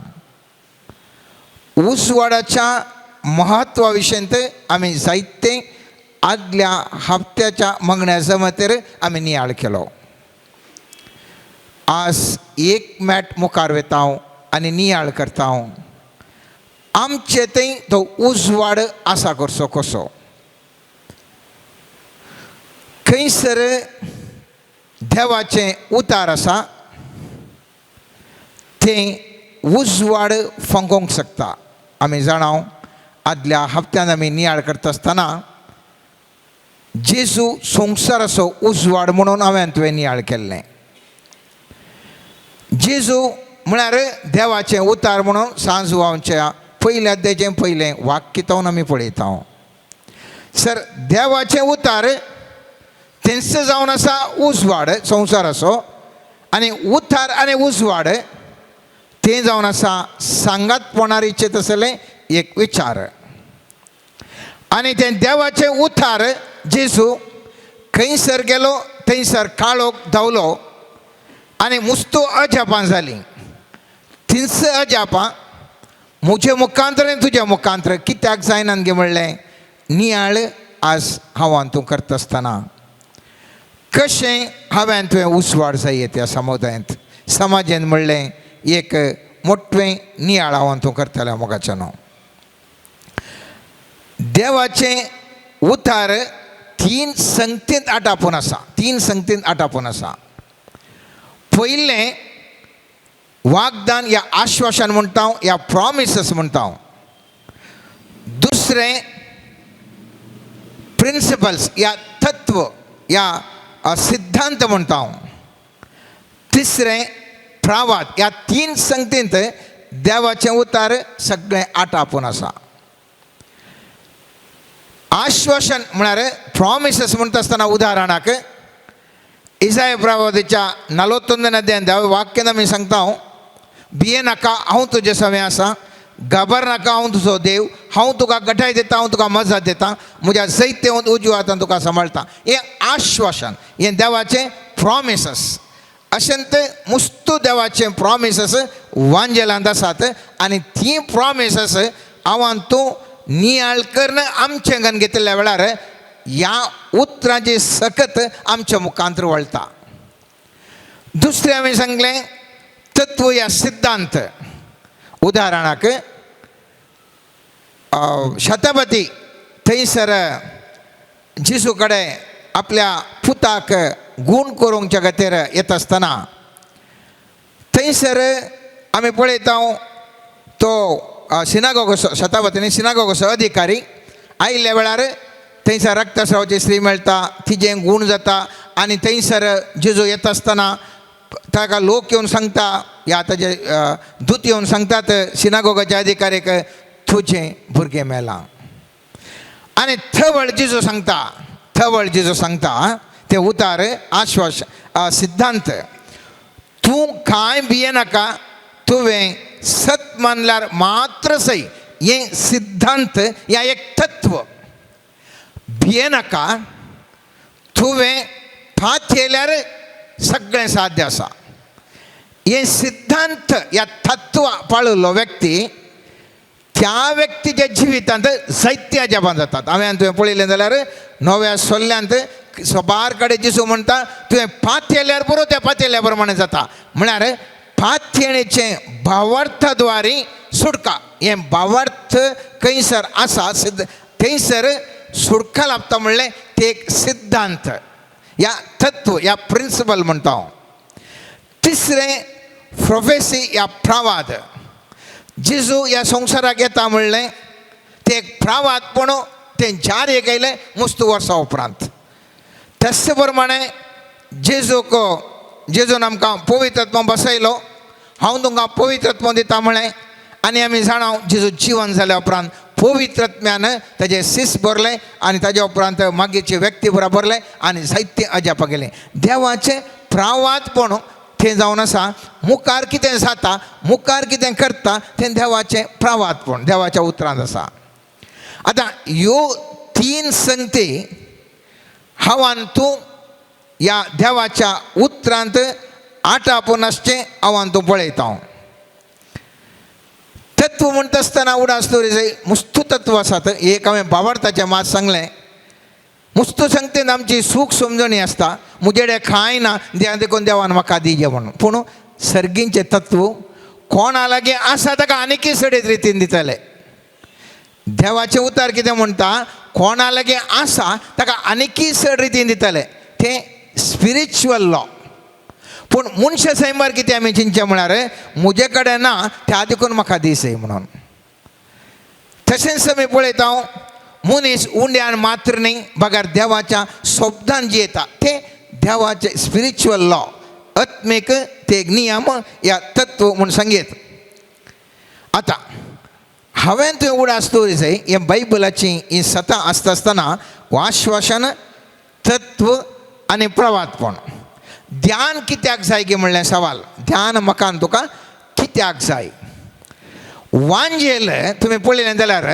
S6: उजवाडाच्या म्हत्वा विशयंत आमी जायते आदल्या हप्त्याच्या मागण्या जमतेर आमी नियाळ केलो. आज एक मॅट मुखार वता हांव आनी नियाळ करता हांव आमचे थंय तो उजवाड आसा करचो कसो. खंयसर देवाचें उतार आसा तें उजवाड फांकोवंक शकता. आमी जाणा आदल्या हप्त्यान आमी नियाळ करता आसतना जेजू संवसाराचो उजवाड म्हणून हांवें तुवें नियाळ केल्लें. जेजू म्हळ्यार देवाचें उतार म्हणून सांजवांच्या पयल्या अध्यायाचें पयलें वाक्य तावन आमी पळयता. सर देवाचें उतार तेंच जावन आसा उजवाड संवसाराचो आनी उतार आनी उजवाड तें जावन आसा सांगातपणारीचें तसलें एक विचार. आनी तें देवाचें उतार जेजू खंयसर गेलो थंयसर काळोख धांवलो आनी मुस्तो अजापां जालीं. थिंस अजापां म्हजे मुखांतर आनी तुज्या मुखांतर कित्याक जायना गे म्हणलें नियाळ आज हांव तूं करता आसतना कशें हांवें तुवें उजवाड जाय त्या समुदायांत समाजान म्हणलें एक मोटवें नियाळ हांव तूं करतलें मोगाच्यानो. देवाचें उतार तीन संगतींत आटापून आसा. तीन संगतींत आटापून आसा. पयलें वागदान या आश्वासन म्हणटा हांव या प्रॉमिसस म्हणटा हांव. दुसरें प्रिंसिपल्स या तत्व या सिद्धांत म्हणटा हांव. तिसरें प्रावाद. ह्या तीन संगतींत देवाचें उतार सगळें आटापून आसा. आश्वासन म्हळ्यार प्रॉमिसस म्हणटा आसतना उदाहरणाक इसाय प्रवादीच्या 41 अध्यायान देवा वाक्यान आमी सांगता हांव भिये नाका हांव तुजे सवें आसा, घाबर नाका हांव तुजो देव, हांव तुका गठाय दिता, हांव तुका मजा दिता, म्हज्या जैतेवंत उजव्या हातान तुका सांबाळटा. हें आश्वासन, हें देवाचें प्रॉमिसस. अशें ते मुस्तू देवाचें प्रॉमिसस वांजेलांत आसात आनी ती प्रॉमिसस हांव तूं नियाळ करून आमचें अंगान घेतिल्ल्या वेळार ह्या उतरांची सकत आमच्या मुखांत वळटा. दुसरें हांवें सांगलें तत्व या सिद्धांत. उदाहरणाक शतपती थंयसर जेजू कडेन आपल्या पुताक गूण करूंकच्या खातीर येता आसतना थंयसर आमी पळयता तो सिनागोगसो शतापतीनी सिनागोगसो अधिकारी आयिल्ल्या वेळार थंयसर रक्तस्रावाची स्त्री मेळटा, तिजें गूण जाता आनी थंयसर जेजू येता आसतना ताका लोक येवन सांगता या ताजे दूत येवन सांगतात सिनागोगाच्या अधिकारीक तुजें भुरगें मेलां. आनी थवळ जेजू सांगता, थवळ जेजू सांगता तें उतार आश्वास सिद्धांत तूं कांय भियेनाका, तुवें सत मानल्यार मात्र सय. हें सिद्धांत या एक तत्व. भियेनाका, तुवें पातयेल्यार सगळें साध्य आसा. हें सिद्धांत या तत्व पाळिल्लो व्यक्ती त्या व्यक्तीच्या जिवितांत जायते अजापां जातात. हांवें तुवें पळयलें जाल्यार नव्या सोल्ल्यांत सबार कडेन जेजू म्हणटा तुवें पातयेल्यार पुरो, त्या पातयेल्या प्रमाणे जाता. म्हळ्यार पातयेणेचें भावार्थाद्वारी सुटका. हें भावार्थ खंयसर आसा सिद्ध थंयसर सुटका लाभता म्हणलें तें एक सिद्धांत या तत्व या प्रिंसिपल म्हणटा हांव. तिसरें प्रोफेसी या प्रवाद. जेजू ह्या संवसाराक येता म्हणलें तें एक प्रवाद पूण तें जारी केलें मुस्तू वर्सां उपरांत. तशे प्रमाणे जेजूक जेजून आमकां पवित्रत्व बसयलो, हांव तुमकां पवित्रत्व दिता म्हळें आनी आमी जाणा जेजू जिवन जाल्या उपरांत पवित्रत्म्यान ताजें सीस भरलें आनी ताज्या उपरांत मागीरचे व्यक्ती बरोबर भरलें आनी जायते अजापां गेलें. देवाचें प्रावादपण थंय जावन आसा मुखार कितें जाता मुखार कितें करता तें देवाचें प्रावादपण देवाच्या उतरांत आसा. आतां ह्यो तीन संगती हांव आनी तूं ह्या देवाच्या उतरांत आटापून आसचें हांव तूं पळयता. तत्व म्हणटा आसतना उडास दवरी मुस्तू तत्व आसात. एक हांवें बावडताचें मात सांगलें. मुस्तू सांगतेन आमची सूख समजणी आसता, मुजेडे खाय ना देखून देवान म्हाका दिजे म्हणून. पूण सर्गींचें तत्व कोणा लागीं आसा ताका आनीकय सडीत रितीन दितले. देवाचें उतार कितें म्हणटा, कोणा लागीं आसा ताका आनीकय चड रितीन दितले. तें स्पिरिच्युअल लॉ. पूण मनशा सैमार कितें आमी चिंतचें म्हळ्यार म्हजे कडेन ना त्या देखून म्हाका दिसय म्हणून. तशेंच आमी पळयता मनीस उंड्यान मात्र न्ही बगर देवाच्या शब्दान जियेता. तें देवाचें स्पिरिच्युअल लॉ, आत्मीक ते एक नियम या तत्व म्हूण सांगयत. आतां हांवें तुवें उडास दवरी जाय हें बायबलाची ही सतां आसता आसतना आश्वासन, तत्व आनी प्रवातपण. ध्यान कित्याक जाय गी म्हणलें सवाल. ध्यान म्हाका आनी तुका कित्याक जाय? वांजेल तुमी पळयलें जाल्यार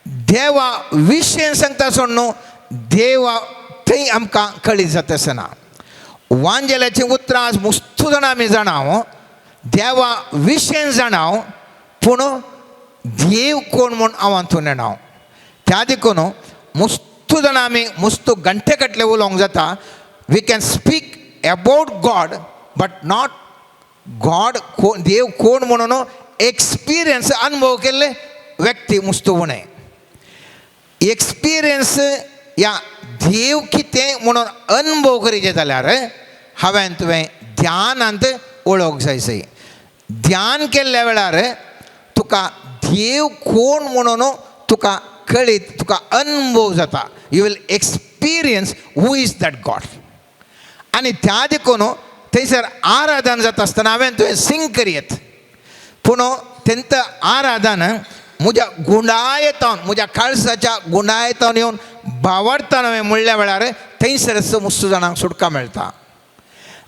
S6: देवा विशयन सांगता सोड न्हू, देवा थंय आमकां कळीत जाता आसना. वांजेलाचीं उतरां आज मुस्तू जाणां आमी जाणा, देवा विशयन जाणा, पूण देव कोण म्हूण हांव तूं नेणा. त्या देखून मुस्तू जाणां आमी मुस्तू घंटे कटले उलोवंक जाता. We can speak about God but not God कोण, देव कोण म्हणून एक्सपिरियन्स अनुभव केल्ले व्यक्ती मुस्तू उणें. एक्सपिरियन्स या देव कितें म्हणून अनुभव करीचे जाल्यार हांवें तुवें ध्यानांत वळोवंक जाय सय. ध्यान केल्ल्या वेळार तुका देव कोण म्हणून तुका कळीत, तुका अनुभव जाता. You will experience who is that God. आनी त्या देखून थंयसर आराधन जाता आसतना हांवें तुवें सिंग करयत, पूण तेंत आराधन म्हज्या गुंडायतावन, म्हज्या काळसाच्या गुंडायतावन येवन बावडतान हांवें म्हणल्या वेळार थंयसरच मुस्तू जाणांक सुटका मेळटा.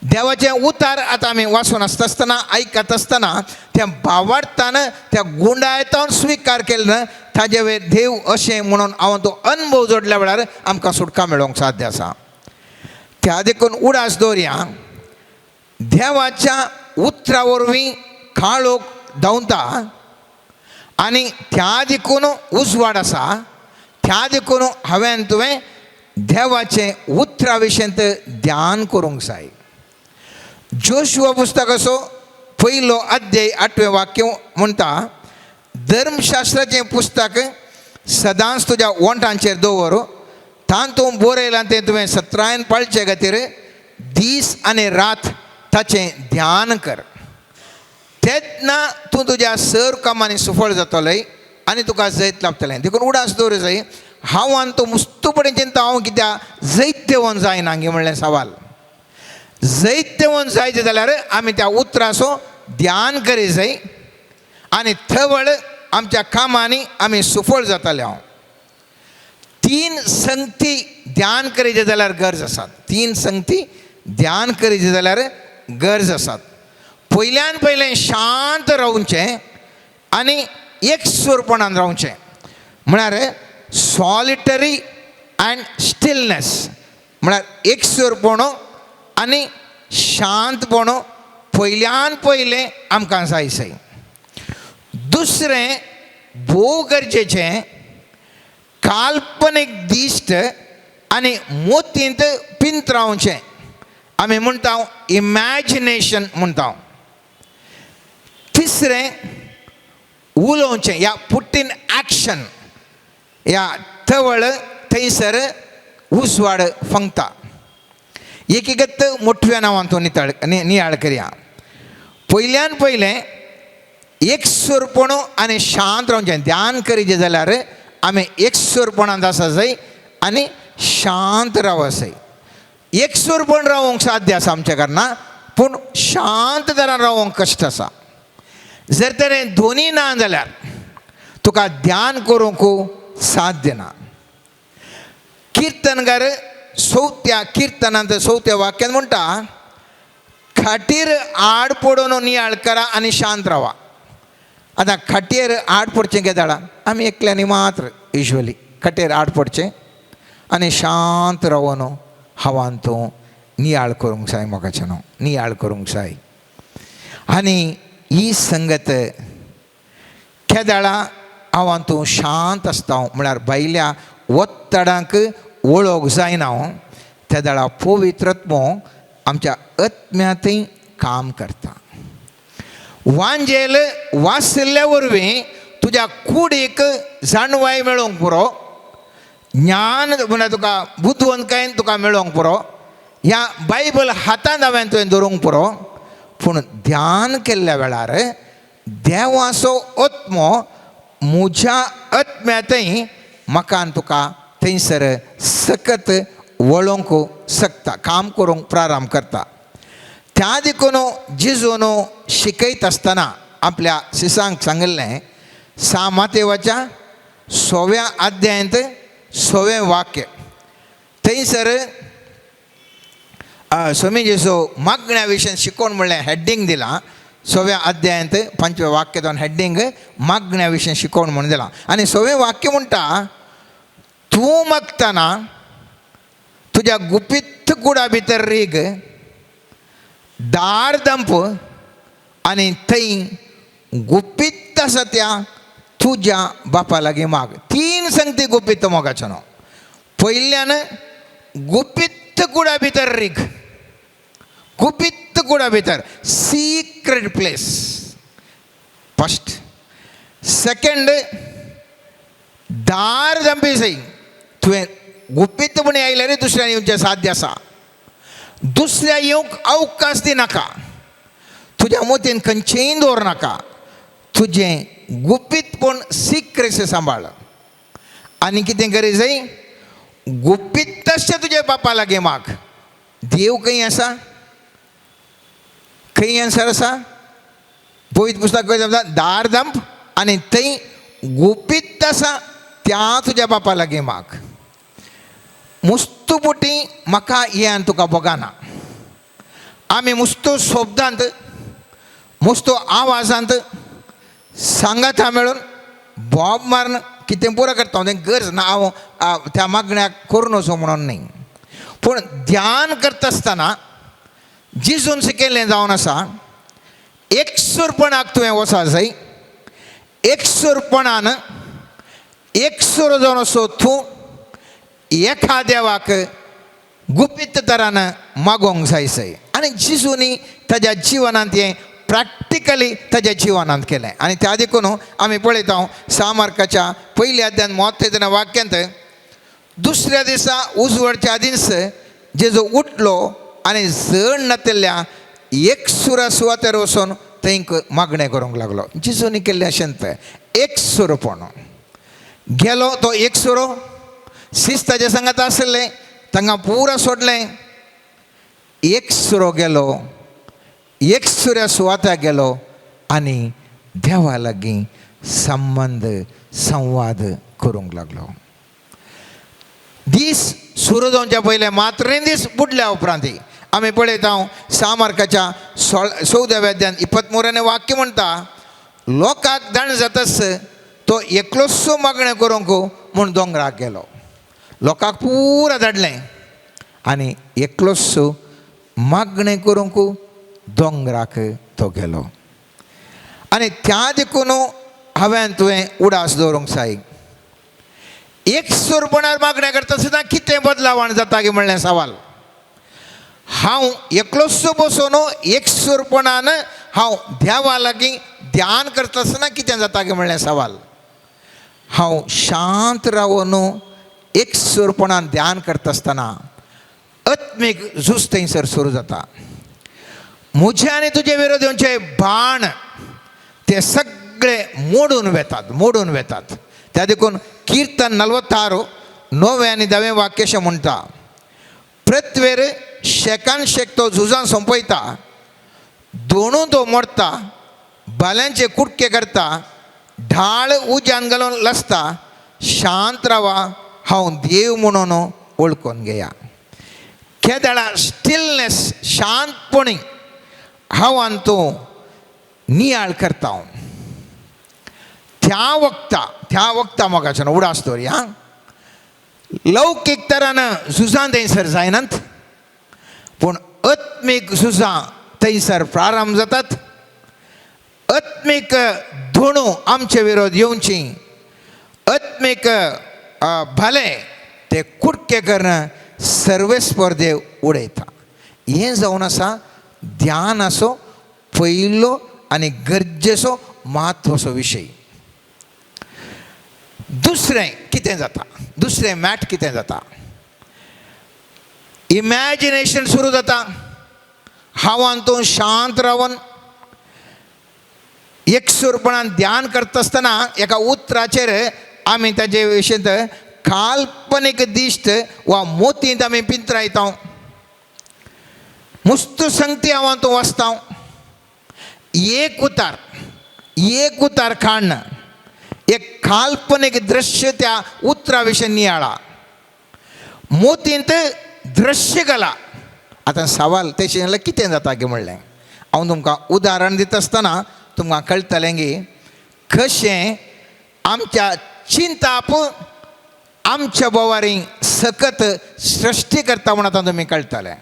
S6: देवाचें उतार आतां आमी वाचून आसता आसतना, आयकत आसतना त्या बावडतान त्या गुंडायतावन स्विकार केलो ना ताजे वयर देव अशें म्हणून हांव तो अनुभव जोडल्या वेळार आमकां सुटका मेळोवंक साध्य आसा. त्या देखून उडास दवरया, देवाच्या उतरा वरवीं काळोख धांवता आनी त्या देखून उजवाड आसा. त्या देखून हांवें तुवें देवाचें उतरा विशयंत ध्यान करूंक जाय. जोशुआ पुस्तकाचो पयलो अध्याय आठवें वाक्य म्हणटा, धर्मशास्त्राचें पुस्तक सदांच तुज्या ओंठांचेर दवर, तातूंत बरयलां तें तुवें सत्रायन पाळचे खातीर दीस आनी रात ताचें ध्यान कर. तेन्ना तूं तुज्या सर कामांनी सुफळ जातलें आनी तुका जैत लाभतलें. देखून उडास दवर जाय. हांव आनी तूं मुस्तूपणी चिंता हांव कित्याक जैत्यवन जायना गे म्हणलें सवाल. जैत्यवन जायचें जाल्यार आमी त्या उतराचो ध्यान करी जाय आनी थवळ आमच्या कामांनी आमी सुफळ जाताले. हांव तीन संगती ध्यान करीचें जाल्यार गरज आसात. तीन संगती ध्यान करीचें जाल्यार गरज आसात. पयल्यान पयलें शांत रावचें आनी एकसूरपणान रावचें, म्हळ्यार सॉलिटरी अँड स्टिलनेस, म्हळ्यार एकसूरपण आनी शांतपण पयल्यान पयलें आमकां जाय सय. दुसरें भोव गरजेचें, काल्पनीक दिश्ट आनी मोतींत पिंतरावचें. आमी म्हणटा इमॅजिनेशन म्हणटा. तिसरें उलोवचें या पुट इन एक्शन, या तवळ थंयसर उजवाड फंगता. एकीगत मोठव्या नांवान तो नितळ नियाळ करया. पयल्यान पयलें एकसूरपण आनी शांत रावचें. ध्यान करीचें जाल्यार आमी एकसूरपणांत आसा जाय आनी शांत रावप जाय. एकसूरपण रावंक साध्य आसा आमच्या कारणान, पूण शांत तरान रावंक कश्ट आसा. जर तर दोनी ना जाल्यार तुका ध्यान करूंक साध्य ना. किर्तनकार चवथ्या किर्तनांत चवथ्या वाक्यान म्हणटा, खाटीर आड पडून नियाळ करा आनी शांत रावा. आतां खाटयेर आड पडचें केदाळा आमी एकल्यांनी मात्र युजली खाटयेर आड पडचें आनी शांत रावन हवान तूं नियाळ करूंक जाय मोगाच्यानो, नियाळ करूंक जाय. आनी ही संगत केदाळा हांव तूं शांत आसता म्हळ्यार भायल्या ओत्तडांक वळख जायना त्या दाळा पवित्रत्मो आमच्या आत्म्यांतय काम करता. वांजेल वाचिल्ल्या वरवीं तुज्या कुडीक जाणवाय मेळोवंक पुरो, ज्ञान म्हळ्यार तुका बुदवंतकायेन तुका मेळोवंक पुरो, ह्या बायबल हातांत हांवें तुवें दवरूंक पुरो. पूण ध्यान केल्ल्या वेळार देवाचो आत्मो म्हज्या आत्म्यांतय म्हाका आनी तुका थंयसर सकत वळोवंक शकता, काम करूंक प्रारंभ करता. त्या देखून जेजून शिकयत आसतना आपल्या शिसांक सांगिल्लें सा मातेवाच्या 6व्या अध्यायांत 6वें वाक्य थंयसर स्वामी जेजू मागण्या विशयन शिकोवन म्हणलें हेडींग दिलां. 6व्या अध्यायांत 5वें वाक्य दोन हेडींग मागण्या विशयन शिकोवन म्हणून दिलां. आनी 6वें वाक्य म्हणटा, तूं मागतना तुज्या गुपीत कुडा भितर रीग, दार दंप आनी थंय गुपीत आसा त्या तुज्या बापा लागीं माग. 3 संगती गुपीत मोगाचो न्हू. पयल्यान गुपीत कुडा भितर रीग, गुपीत कुडा भितर, सिक्रेट प्लेस फर्स्ट. सेकंड, दार दंपी सय तुवें गुपीत म्हण आयल्यार दुसऱ्यान येवचें साध्य आसा, दुसऱ्या येवंक अवकाश दिनाका, तुज्या मोतीन खंयचेंय दवर नाका, तुजें गुपीतपण सिक्रेसी सांबाळ. आनी कितें करी जाय, गुपीत तशें तुज्या बापा लागीं माग. देव खंय आसा, खंय आन्सर आसा, पवित्र पुस्तक खंय दार दंप आनी थंय गुपीत आसा त्या तुज्या बापा लागीं माग. मुस्तुपुटी म्हाका हें आनी तुका भोगाना, आमी मुस्तू शब्दांत मुस्तू आवाजांत सांगाता मेळून बॉब मारून कितें पुरो करता, तें गरज ना हांव त्या मागण्याक करून वचूं म्हणून न्ही. पूण ध्यान करता आसतना जिजून शिकयल्लें जावन आसा, एकसूरपणाक तुवें वचा जाय, एकसूरपणान एकसूर जावन असो तूं एका देवाक गुपीत तरान मागोवंक जाय सय. आनी जिजूनी ताज्या जिवनांत हें प्रॅक्टिकली ताज्या जिवनांत केलें. आनी त्या देखून आमी पळयता 6 मार्काच्या पयल्या अध्यान म्हत्व वाक्यांत, दुसऱ्या दिसा उजवडच्या आदींच जेजू उठलो आनी जण नातिल्ल्या एकसुरा सुवातेर वचून थंय मागणें करूंक लागलो. जेजूनी केल्लें अशेंच एकसुरपण गेलो तो एकसुरो, शिस्त ताजे सांगात आसलें, तांकां पुरा सोडलें, एकसुरो गेलो, एकसुऱ्या सुवात्या गेलो आनी देवा लागीं संबंद संवाद करूंक लागलो. दीस सुरू जावच्या पयलें मात्र दीस बुडल्या उपरांत आमी पळयता 6 मार्काच्या 14व्या अध्यायान 23 वाक्य म्हणटा, लोकांक जाण जातच तो एकलोसो मागणें करूंक म्हूण दोंगराक गेलो. लोकांक पुरा धाडलें आनी एकलोसो मागणें करूंक दोंगराक तो गेलो. आनी त्या देखून हांवें तुवें उडास दवरूंक जाय. एकसूरपणार मागणें करता सुद्दां कितें बदलावण जाता की म्हणलें सवाल. हांव एकलोसो बसून एकसूरपणान हांव देवा लागीं ध्यान करता आसतना कितें जाता की म्हणलें सवाल. हांव शांत रावन एकसूरपणान ध्यान करता आसतना आत्मीक झूज थंयसर सुरू जाता. म्हजे आनी तुजे विरोध येवचे बाण ते सगळे मोडून वेतात, मोडून वेतात. त्या देखून किर्तन 46 9वें आनी 10वें वाक्य अशें म्हणटा, पृथ्वेर शेकान शेक तो झुजान सोंपयता, दोणू तो मोडटा, बाल्यांचे कुटके करता, ढाळ उज्यान घालून लसता, शांत रावा हांव देव म्हणून वळखून घेया. केदळा स्टिलनेस शांतपणी हांव आनी तूं नियाळ करता त्या वखता, त्या वखता मोगाच्यान उडास दवरी. हां, लौकीक तरान झुजान थंयसर जायनात, पूण आत्मीक झुजां थंयसर प्रारंभ जातात. आत्मीक धोणू आमचे विरोध येवची, आत्मीक भाले ते कुडके करून सर्वेस्पर देव उडयता. हें जावन आसा ध्यानाचो पयलो आनी गरजेचो म्हत्वाचो विशय. दुसरें कितें जाता, दुसरें मॅट कितें जाता, इमॅजिनेशन सुरू जाता. हांव तूं शांत रावन एकसूरपणान ध्यान करता आसतना एका उतराचेर आमी ताजे विशयंत काल्पनीक दिश्ट वा मोतींत आमी पिंत्रायता. मुस्त संगती हांव तूं वाचता, एक उतार एक उतार काडण एक काल्पनीक दृश्य त्या उतरा विशीं नियाळा, मोतींत दृश्य घाला. आतां सवाल तेशें जाल्यार कितें जाता की म्हणलें हांव तुमकां उदाहरण दिता आसतना तुमकां कळटलें की कशें आमच्या चिंताप आमच्या बोवारी सकत सृश्टी करता म्हूण आतां तुमी कळटलें.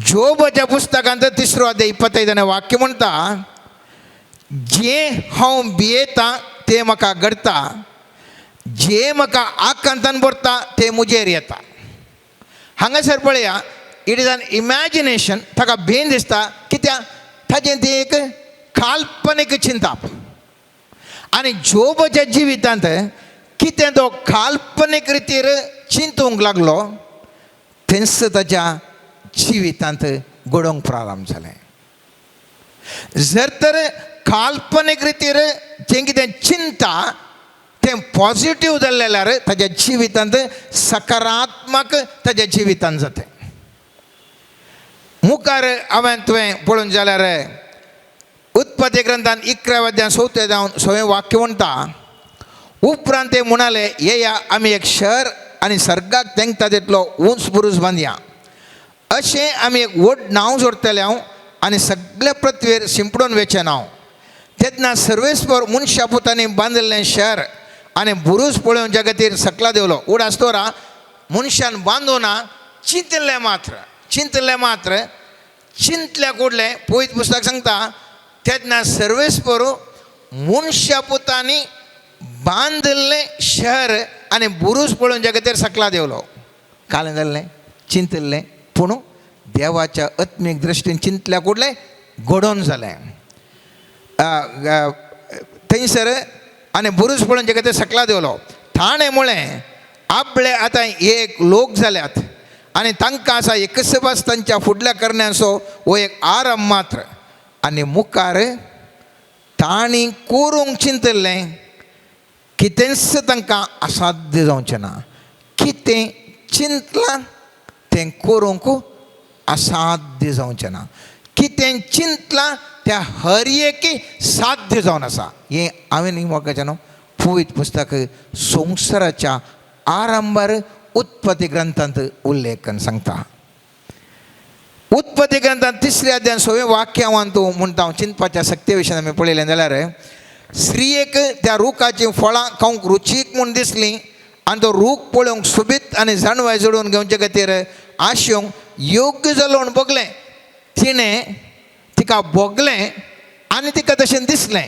S6: जोबाच्या पुस्तकांत 3 अध्याय 25 वाक्य म्हणटा, जें हांव भियेता तें म्हाका घडटा, जें म्हाका आकांतान भरता तें म्हजेर येता. हांगासर पळया, it is an imagination. ताका भेन दिसता कित्याक ताजें तें एक काल्पनीक चिंताप. आनी जोबाच्या जिवितांत कितें तो काल्पनीक रितीर चिंतूंक लागलो तेंच ताच्या जिवितांत घडोवंक प्रारंभ जालें. जर तर काल्पनीक रितीर जें कितें चिंता तें पॉजिटीव जालें जाल्यार ताज्या जिवितांत सकारात्मक ताज्या जिवितांत जातें. मुखार हांवें तुवें पळोवन जाल्यार उत्पत्ती ग्रंथान 11 अध्याय 4 जावन 6 वाक्य म्हणटा, उपरांत ते म्हणाले येया आमी एक शहर आनी सर्गाक तेंकता तितलो उंच बुरूज बांदया, अशें आमी एक व्हड नांव जोडटले हांव आनी सगल्या पृथ्वीर शिंपडून वेचें नांव. तेन्ना सर्वेस्पर मनशा पुतांनी बांदिल्लें शहर आनी बुरूज पळोवन जगतीर सकला देवलो. उडास दवरा, मनशान बांदूना, चिंतलें मात्र, चिंतलें मात्र, चिंतल्या कुडलें. पवित्र पुस्तक सांगता तेन्ना सर्वेस्पर मनशा पुतांनी बांदिल्लें शहर आनी बुरूज पळोवन जगतीर सकला देवलो. कालें जाल्लें चिंतिल्लें, पूण देवाच्या आत्मीक दृश्टीन चिंतल्या कुडलें घडोवन जालें. थंयसर आनी बुरूज पळोवन जगतीर सकला देवलो. ताणें म्हळें आपले आतां एक लोक जाल्यात आनी तांकां आसा एकसबास तांच्या फुडल्या करण्यांचो हो एक आरंभ मात्र. आनी मुखार तांणी करूंक चिंतिल्लें कितेंच तांकां असाध्य जावचें ना. कितें चिंतलां तें करूंक असाध्य जावचें ना. कितें चिंतलां त्या हर एकी साध्य जावन आसा. हें हांवें न्ही मोगाचें न्हू, पवित्र पुस्तक संवसाराच्या आरंभार उत्पत्ती ग्रंथांत उल्लेख सांगता. उत्पत्ती ग्रंथांत 3 अध्याय 6 वाक्य हांव तूं म्हणटा हांव चिंतपाच्या शक्ती विशयान आमी पळयलें जाल्यार स्त्रियेक त्या रुखाचीं फळां खावंक रुचीक म्हूण दिसलीं आनी तो रूख पळोवंक सोबीत आनी जाणवाय जोडून घेवचे खातीर आशेवंक योग्य जालो म्हूण भोगलें. तिणें तिका भोगलें आनी तिका तशें दिसलें.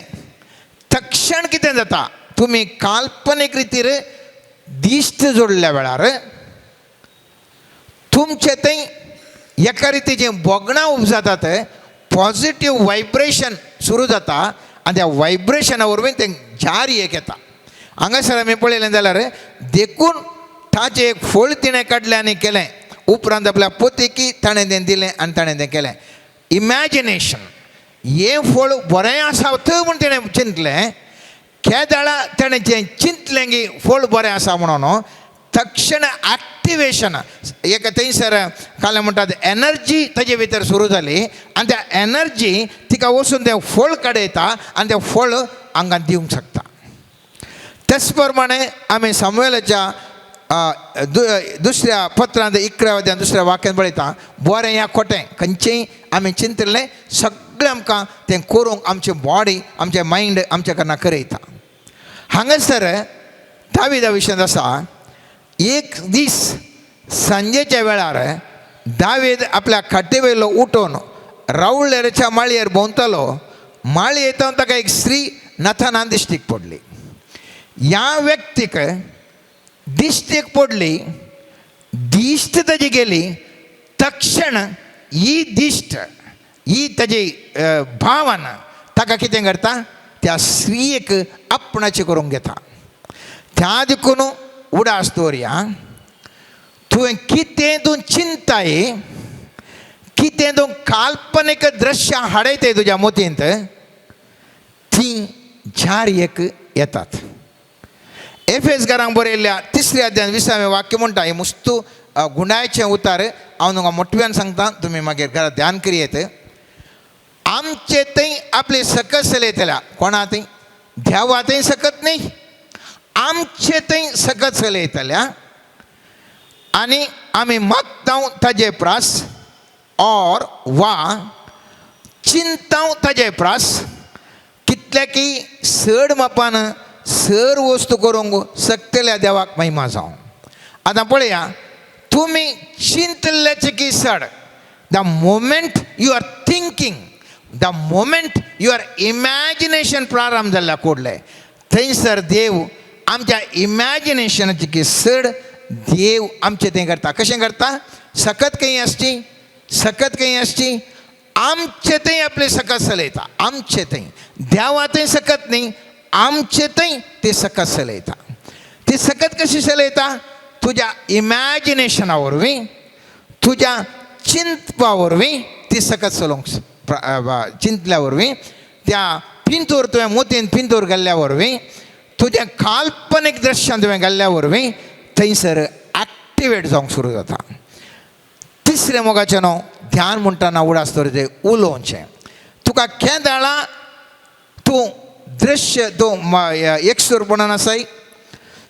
S6: तक्षण कितें जाता, तुमी काल्पनीक रितीर दिश्ट जोडल्या वेळार तुमचे थंय एका रितीचीं भोगणां उपजातात, पॉजिटीव वायब्रेशन सुरू जाता आनी त्या वायब्रेशना वरवीं तें जारी एक येता. हांगासर आमी पळयलें जाल्यार देखून ताचें एक फळ तिणें काडलें आनी केलें. उपरांत आपल्या पोतीकी ताणें तें दिलें आनी ताणें तें केलें. इमॅजिनेशन हें फळ बरें आसा थंय म्हूण तिणें चिंतलें. केदाळा ताणें जें चिंतलें की फळ बरें आसा म्हणून तक्षण एक्टिवेशन एक थंयसर काल म्हणटात एनर्जी ताजे भितर सुरू जाली आनी त्या एनर्जी तिका वचून तें फळ काडयता आनी तें फळ आंगान दिवंक शकता. तेच प्रमाणे आमी सामुएलाच्या दुसऱ्या पत्रांत 11 अध्याय 2 वाक्यान पळयता, बरें या खोटें खंयचेंय आमी चिंतिल्लें सगळें आमकां तें करूंक आमचें बॉडी आमचें मायंड आमच्या कडना करयता. हांगासर दाविदा विशयांत आसा, एक दीस सांजेच्या वेळार दावीद आपल्या खाटेवेलो उठून रावळेरच्या माळयेर भोंवतालो. माळये येता ताका एक स्त्री नथानान दिश्टीक पडली. ह्या व्यक्तीक दिश्टीक पडली, दिश्ट ताजी गेली. तक्षण ही दिश्ट ही ताजी भावना ताका कितें करता, त्या स्त्रियेक आपणाचें करूंक घेता. त्या देखून उडास दवरया, तुवें कितें तूं चिंताय, कितें तूं काल्पनीक दृश्यां हाडयताय तुज्या मोतींत, तीं जारयेक येतात. एफेसकारांक बरयल्ल्या तिसऱ्या अध्यायान 20वें वाक्य म्हणटा, हें मुस्तू गुंडायचें उतार हांव तुमकां मोटव्यान सांगता, तुमी मागीर घरा ध्यान करयेत. आमचे थंय आपली सकत चलयतल्या, कोणा थंय, देवा थंय सकत न्ही, आमचे थंय सकत चलयतल्या. आनी आमी मागता ताजे प्रास और वा चिंताव ताजे प्रास, कितले की चड मापान सर वस्तू करूंक शकतल्या देवाक महिमा जावं. आतां पळया, तुमी चिंतल्याचे की चड, the moment you are thinking, the moment your imagination प्रारंभ जाल्ल्या कोडले, थंयसर देव आमच्या इमॅजिनेशनाची की चड देव आमचें तें करता. कशें करता? सकत खंय आसची, सकत खंय आसची, आमचे थंय आपले सकत चलयता. आमचे थंय, देवा थंय सकत न्ही, आमचे थंय ते सकत चलयता. ती सकत कशी चलयता? तुज्या इमॅजिनेशना वरवीं, तुज्या चिंतपा वरवीं ती सकत चलोवंक चिंतल्या वरवीं, त्या पिंतूर तुवें मोतीन पिंतूर घाल्ल्या वरवीं, तुजें काल्पनीक दृश्यां तुवें घाल्ल्या वरवीं थंयसर एक्टिवेट जावंक सुरू जाता. तिसरें मोगाचें न्हू ध्यान म्हणटना उडास दवरचें उलोवचें. तुका केदाळा तूं दृश्य तूं एकसूरपणान आसाय,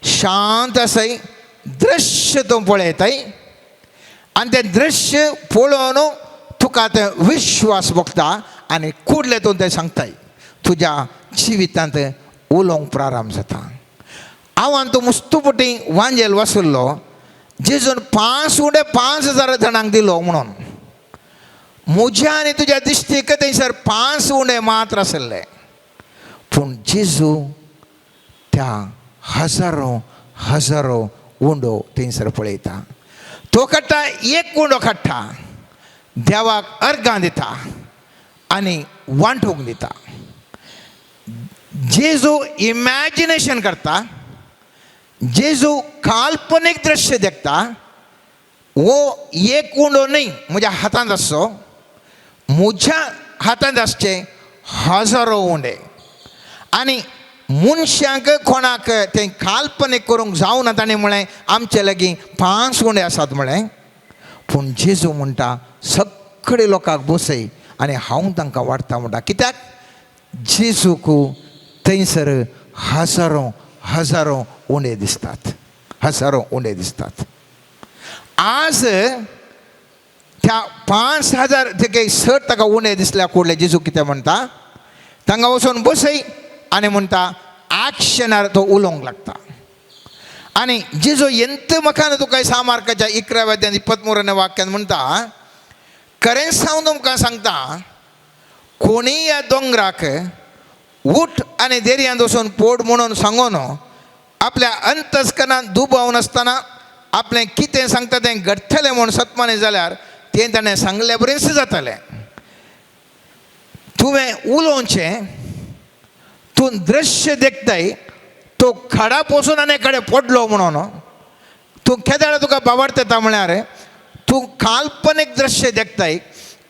S6: शांत आसाय, दृश्य तूं पळयताय आनी तें दृश्य पळोवन तुका तें विश्वास भोगता आनी कुडले तूं तें सांगताय, तुज्या जिवितांत उलोवंक प्रारंभ जाता. हांव तूं मुस्तुपटी वांजेल वाशिल्लो, जेजून 5 उडे 5000 जाणांक दिलो म्हणून. म्हज्या आनी तुज्या दिश्टीक थंयसर 5 उंडे मात्र आशिल्ले, पूण जेजू त्या हजारो हजारो उंडो थंयसर पळयता. तो काडटा एक उंडो काडटा, देवाक अर्गां दिता आनी वांटूंक दिता. जेजू इमॅजिनेशन करता, जेजू काल्पनीक दृश्य देखता. वो एक उंडो न्ही म्हज्या हातांत आसचो, म्हज्या हातांत आसचे हजारो उंडे. आनी मनशांक कोणाक तें काल्पनीक करूंक जावना. ताणें म्हळें आमचे लागीं 5 उंडे आसात म्हळें, पूण जेजू म्हणटा सगळे लोकांक बसय आनी हांव तांकां वाडटा म्हणटा. कित्याक? जेजूक थंयसर हजारो हजारो उंडे दिसतात, हजारो उंडे दिसतात. आज त्या 5000 ते सट ताका उंडे दिसल्या कुडले. जेजू कितें म्हणटा, तांकां वचून बसय आनी म्हणटा ऍक्शनार तो उलोवंक लागता. आनी जेजू एंत मखान तुका सामार्काच्या 11व्या अध्यायान 23व्या वाक्यान म्हणटा, खरेंच हांव तुमकां सांगता, कोणीय ह्या दोंगराक उठ आनी देरयांत वचून पोड म्हणून सांगून आपल्या अंतस्कनान दुबाव नासतना आपलें कितें सांगता तें घडटलें म्हूण सत्मानी जाल्यार तें ताणें सांगले बरेंच जातलें. तुवें उलोवचें, तूं दृश्य देखताय, तो खडा पोसून आनी कडेन पडलो म्हणून तूं केदाळ तुका बावडत येता म्हळ्यार तूं काल्पनीक दृश्य देखताय,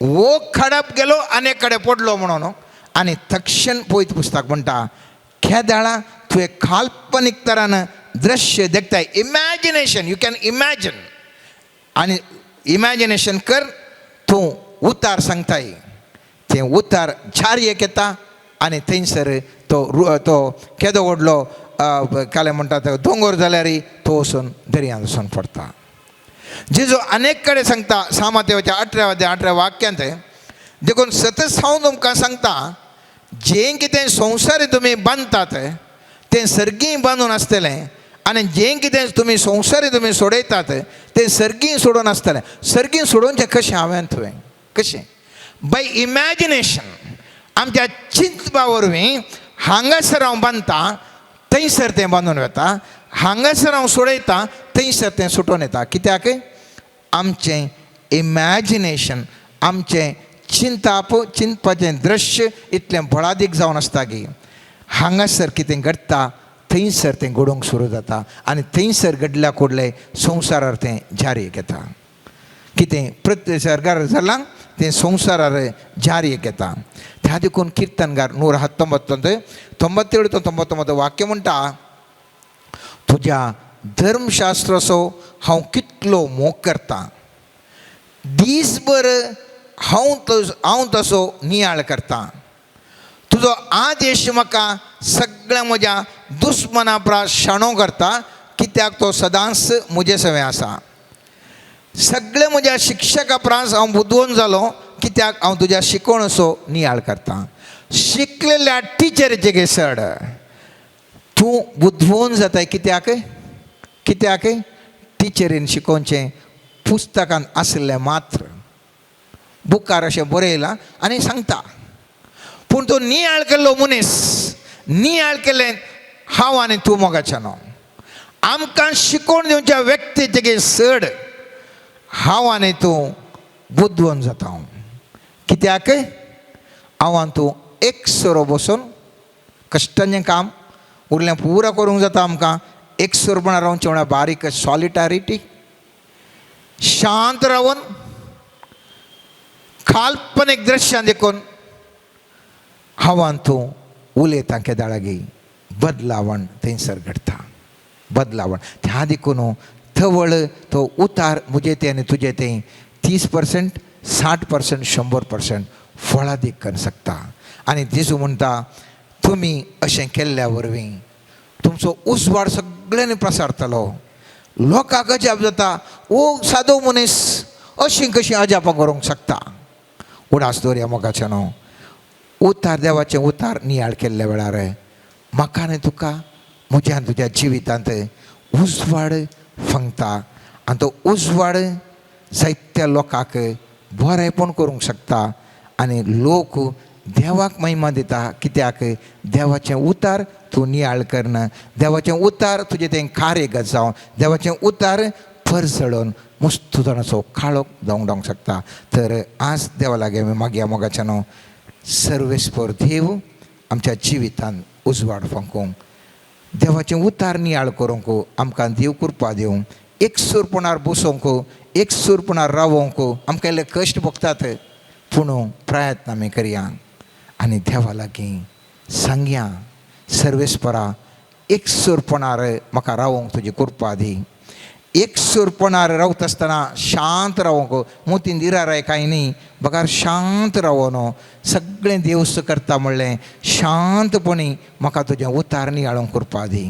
S6: वो खडप गेलो आनी कडेन पडलो म्हणून. आनी तक्षण पवित्र पुस्तक म्हणटा, केदाळा तुवें काल्पनीक तरान दृश्य देखताय, इमॅजिनेशन, you can imagine, आनी इमॅजिनेशन कर, तूं उतार सांगताय, तें उतार झारयेक येता आनी थंयसर तो तो केदो व्हडलो काले म्हणटा तो दोंगर जाल्यार तो वचून दर्यांत वचून पडटा. जेजू अनेक कडेन सांगता सामातेवाच्या 18व्या 18व्या वाक्यांत, देखून सतत हांव तुमकां सांगता, जें कितें संवसारी तुमी बांदतात तें सर्गीय बांदून आसतलें आनी जें कितें तुमी संवसारी तुमी सोडयतात तें सर्गीं सोडून आसतलें. सर्गीं सोडोवचें कशें हांवें तुवें कशें? बाय इमॅजिनेशन. आमच्या चिंतपा वरवीं हांगासर हांव बांदता थंयसर तें बांदून वता, हांगासर हांव सोडयता थंयसर तें सुटोवन येता. कित्याक? आमचें इमॅजिनेशन, आमचें चिंताप, चिंतपाचें दृश्य इतलें बळादीक जावन आसता की हांगासर कितें घडटा थंयसर तें घडोवंक सुरू जाता आनी थंयसर घडल्या कुडले संवसारार तें जारी येता. कितें प्रत्येक सरकार जालां तें संवसारार जारी येता. त्या देखून किर्तनगार 119 97 99 वाक्य म्हणटा, तुज्या धर्मशास्त्राचो हांव कितलो मोग करता, दीसभर हांव तसो नियाळ करता, तुजो आदेश म्हाका सगळ्या म्हज्या दुस्मना परस शाणो करता, कित्याक तो सदांच म्हजे सवें आसा. सगळे म्हज्या शिक्षका परस हांव बुदवंत जालो, कित्याक हांव तुज्या शिकवणचो नियाळ करता. शिकलेल्या टिचरीचे गे सड तूं बुदवंत जाताय, कित्याक? कित्याक? टिचरीन शिकोवचें पुस्तकान आशिल्लें मात्र बुकार अशें बरयलां आनी सांगता, पूण तो नियाळ केल्लो मनीस, नियाळ केल्लें हांव आनी तूं मोगाच्या न्हू. आमकां शिकोवन दिवच्या व्यक्तीचे चड हांव आनी तूं बुदवंत जाता. कित्याक? हांव आनी तूं एक सरो बसून कश्टांचें काम उरलें पुरा करूंक जाता आमकां. एक सरपणा रावचें म्हळ्यार बारीक सॉलिटारिटी, शांत रावन काल्पनीक दृश्यां देखून हांव आनी तूं उलयता केदाळागी बदलावण थंयसर घडटा, बदलावण. त्या देखून थवळ तो उतार म्हजे तें आनी तुजे तें 30%, 60%, 100% फळादीक करूंक शकता. आनी जेजू म्हणटा तुमी अशें केल्ल्या वरवीं तुमचो उजवाड सगळ्यांनी प्रसारतलो. लोकांक अजाप जाता, ओ सादो मनीस अशीं कशीं अजापां करूंक शकता. उडास दवरया मोगाचें न्हू, उतार देवाचें उतार नियाळ केल्ल्या वेळार म्हाका आनी तुका म्हज्या आनी तुज्या जिवितांत उजवाड फंगता आनी तो उजवाड जायत्या लोकांक बरेंपण करूंक शकता आनी लोक देवाक महिमा दिता. कित्याक? देवाचें उतार तूं नियाळ करना, देवाचें उतार तुजें तें कार्यगत जावन, देवाचें उतार परजळून मस्त जाणाचो काळोख जावंक जावंक शकता. तर आज देवा लागीं आमी मागया मोगाच्या न्हू, सर्वेस्पर देव आमच्या जिवितान उजवाड फांकूंक, देवाचें उतार नियाळ करूंक आमकां देव कृपा दिवं. एकसूरपणार बसोवंक, एकसूरपणार रावोवंक आमकां इल्ले कश्ट भोगतात, पूण प्रयत्न आमी करया आनी देवा लागीं सांगया, सर्वेस्परा एकसूरपणार म्हाका रावोवंक तुजी कृपा दी. एकसूरपणार रावता आसतना शांत रावोंक, मोतीन दिराराय कांय न्ही, बगर शांत रावोन सगळें देवस करता म्हणलें शांतपणी म्हाका तुजें उतार नियाळूंक कृपा दी.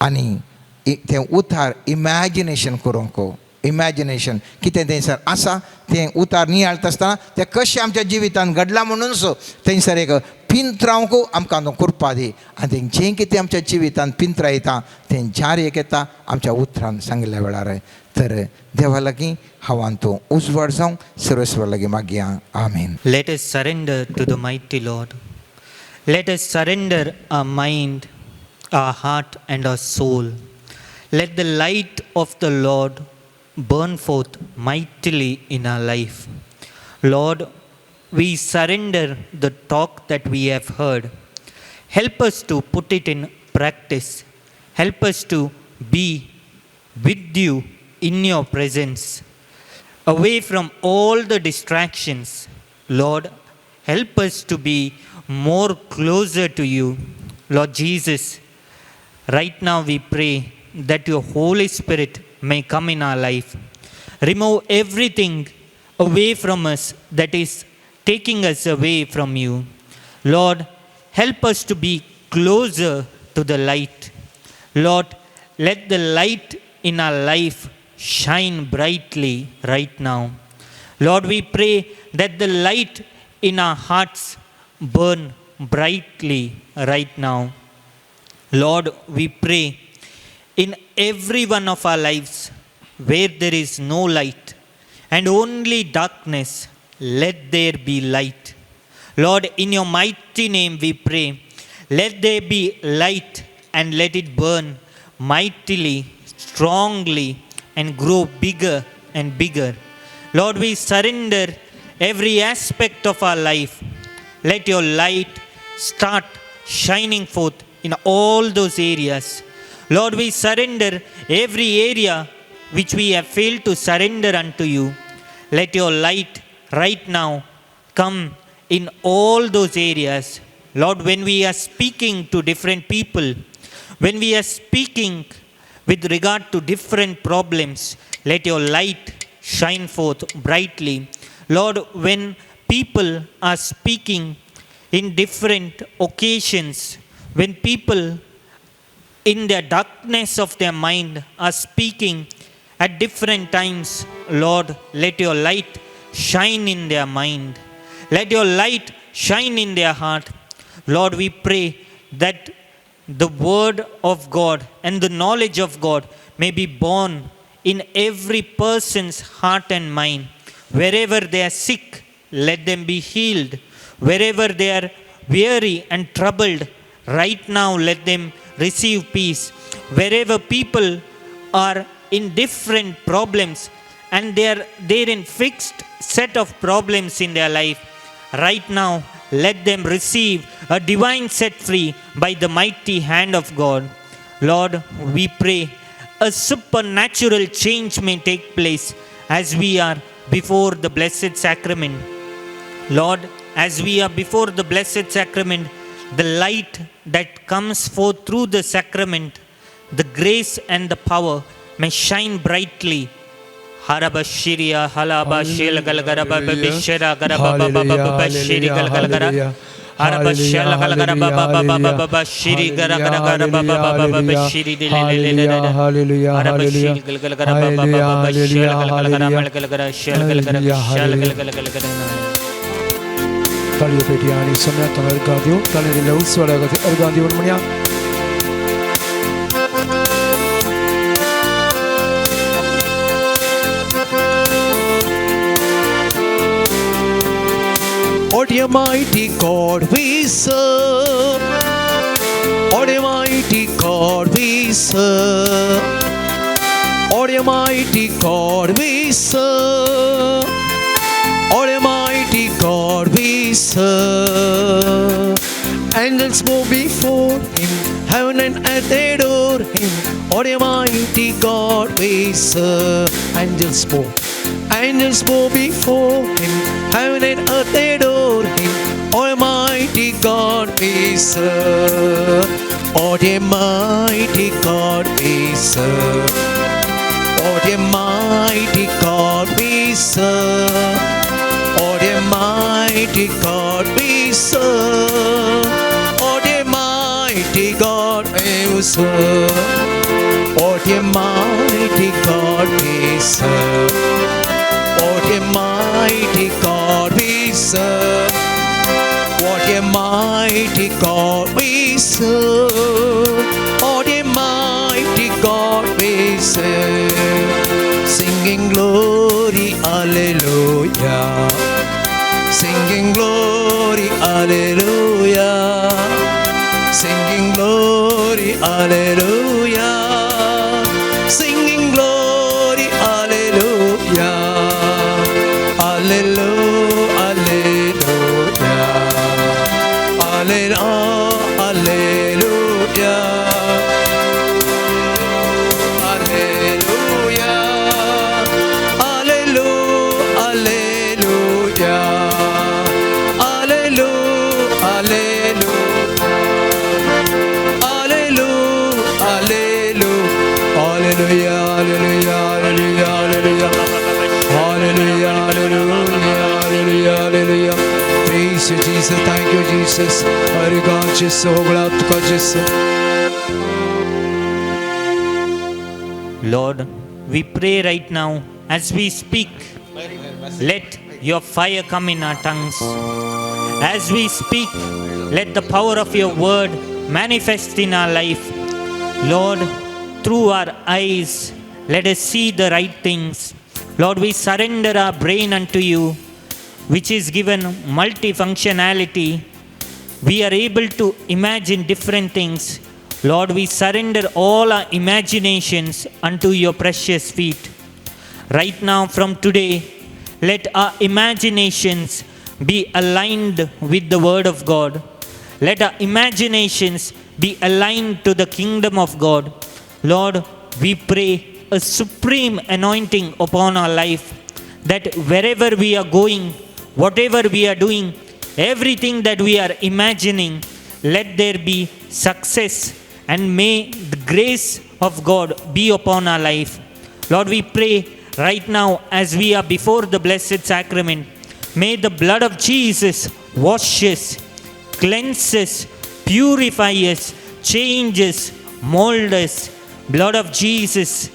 S6: आनी तें उतार इमॅजिनेशन करूंक, इमॅजिनेशन कितें थंयसर आसा तें उतार नियाळता आसतना तें कशें आमच्या जिवितान घडलां म्हणून सो थंयसर एक पिंत्रावंक आमकां तो कृपा दी. आनी तें जें कितें आमच्या जिवितान पिंत्रां येता तें जार एक येता आमच्या उतरान सांगिल्ल्या वेळार. तर देवा लागीं हांव आनी तूं उजवाड जावं सर्वेस्वर लागीं मागया, आमेन.
S7: Let us surrender to the mighty Lord. Let us surrender our mind, our heart, and our soul. Let the light of the Lord burn forth mightily in our life. Lord, we surrender the talk that we have heard. Help us to put it in practice. Help us to be with you in your presence, away from all the distractions. Lord, help us to be more closer to you. Lord Jesus, right now we pray that your Holy Spirit may come in our life. Remove everything away from us that is taking us away from you. Lord, help us to be closer to the light. Lord, let the light in our life shine brightly right now. Lord, we pray that the light in our hearts burn brightly right now. Lord, we pray in every one of our lives where there is no light and only darkness, let there be light. Lord, in your mighty name we pray, let there be light and let it burn mightily, strongly, and grow bigger and bigger. Lord, we surrender every aspect of our life. Let your light start shining forth in all those areas. Lord, we surrender every area which we have failed to surrender unto you. Let your light right now come in all those areas. Lord, when we are speaking to different people, when we are speaking with regard to different problems, let your light shine forth brightly. Lord, when people are speaking in different occasions, when people in the darkness of their mind are speaking at different times, Lord, let your light shine in their mind. Let your light shine in their heart. Lord, we pray that the word of God and the knowledge of God may be born in every person's heart and mind. Wherever they are sick, let them be healed. Wherever they are weary and troubled, right now let them receive peace. Wherever people are in different problems and they are in fixed set of problems in their life, right now let them receive a divine set free by the mighty hand of God. Lord, we pray a supernatural change may take place as we are before the Blessed Sacrament. Lord, as we are before the Blessed Sacrament, the light that comes forth through the sacrament, the grace and the power may shine brightly. Harabashiria halaba shela galagara bishera garaba baba baba shiri galagara Harabashala galagara baba baba baba shiri garagara baba baba baba shiri dilelelele
S1: Hallelujah,
S7: Harabashiri galagara baba baba shela galagara malgalagara shela galagara shala galagara.
S1: तालियों पेटी आनी समय तमें अर्घां दियो तालियों दे लहू स्वाड़ा करते अर्घां दियो मणिया. What a mighty God we serve. What a mighty God we serve. What a mighty God we serve. What a mighty God we serve. Angels bow before him, heaven and earth adore him. What a mighty God we serve. Angels bow. Angels bow before him, heaven and earth adore him. What a mighty God we serve. What a mighty God we serve. What a mighty God we serve. What a mighty God we serve. What a mighty God we serve. What a mighty God we serve. What a mighty God we serve. What a mighty God we serve. What a mighty God we serve. Singing glory, hallelujah. Singing glory, hallelujah. Singing glory, hallelujah. Singing glory, hallelujah. Hallelujah, hallelujah. Hallelujah, hallelujah. Hallelujah, hallelujah. Hallelujah, hallelujah. Hallelujah, hallelujah. Hallelujah, hallelujah, hallelujah, hallelujah. Hallelujah, hallelujah, hallelujah, hallelujah. Praise you, Jesus. Thank you, Jesus. Hare God, Jesus. Hogla तुका Jesus.
S7: Lord, we pray right now as we speak, let your fire come in our tongues. As we speak, let the power of your word manifest in our life. Lord, Through our eyes, let us see the right things. Lord, we surrender our brain unto you, which is given multifunctionality. We are able to imagine different things. Lord, we surrender all our imaginations unto your precious feet. Right now, from today, let our imaginations be aligned with the Word of God. Let our imaginations be aligned to the kingdom of God. Lord, we pray a supreme anointing upon our life, that wherever we are going, whatever we are doing, everything that we are imagining, let there be success, and may the grace of God be upon our life. Lord, we pray right now as we are before the Blessed Sacrament, may the blood of Jesus wash us, cleanse us, purify us, change us, mold us. Blood of Jesus,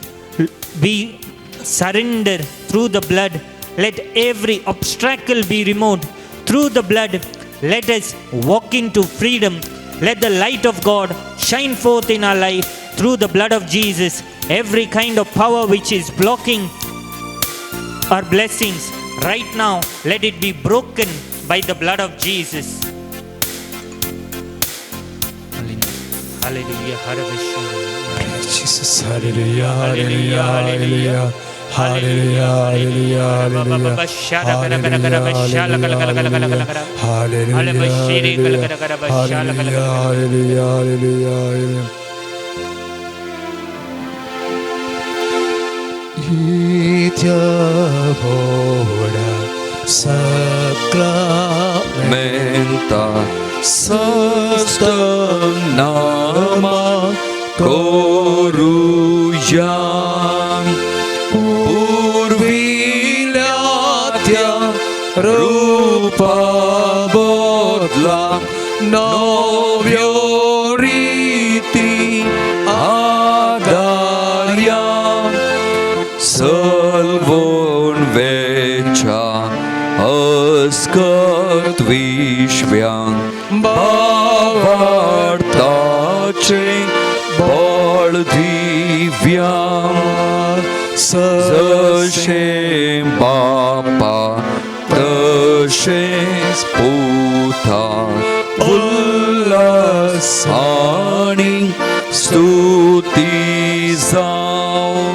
S7: we surrender through the blood. Let every obstacle be removed. Through the blood, let us walk into freedom. Let the light of God shine forth in our life through the blood of Jesus. Every kind of power which is blocking our blessings right now, let it be broken by the blood of Jesus. Hallelujah. Hallelujah.
S1: Jesus, hallelujah, hallelujah, hallelujah. Hallelujah, hallelujah, hallelujah. Hallelujah, hallelujah, hallelujah, hallelujah, hallelujah. Itiavoda sacramenta
S2: Sastanama koruya Purvilatya rupa bodla Novyo riti adarya Salvon vecha askat vishvyang Bhavartache bal divyam Zashe Bapa Tashe Puta Ullasani Stuti Zao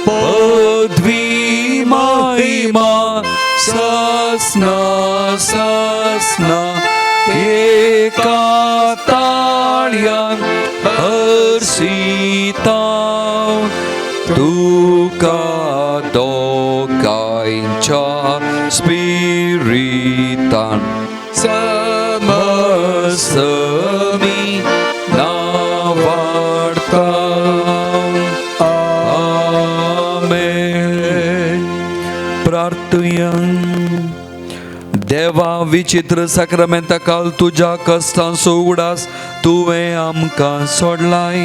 S2: Padvi Mahima Sasna Sasna Ekatalyan Harsita Tuka Dokaincha Spiritan Samasami Navarta. Amen. Prartuyan देवा विचित्र साक्रामेंता काल तुज्या कश्टांचो उगडास तुवें आमकां सोडलाय.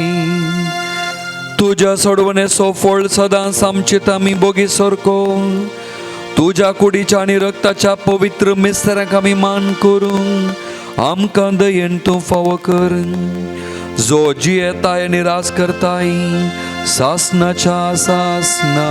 S2: तुज्या सोडवणेचो फळ सदांच आमचे आमी बोगी सारको तुज्या कुडीच्या आनी रक्ताच्या पवित्र मिस्तरांक आमी मान करूं आमकां दयेन तूं फावो कर. जो जियेताय आनी राज करताय सासनाच्या सासना.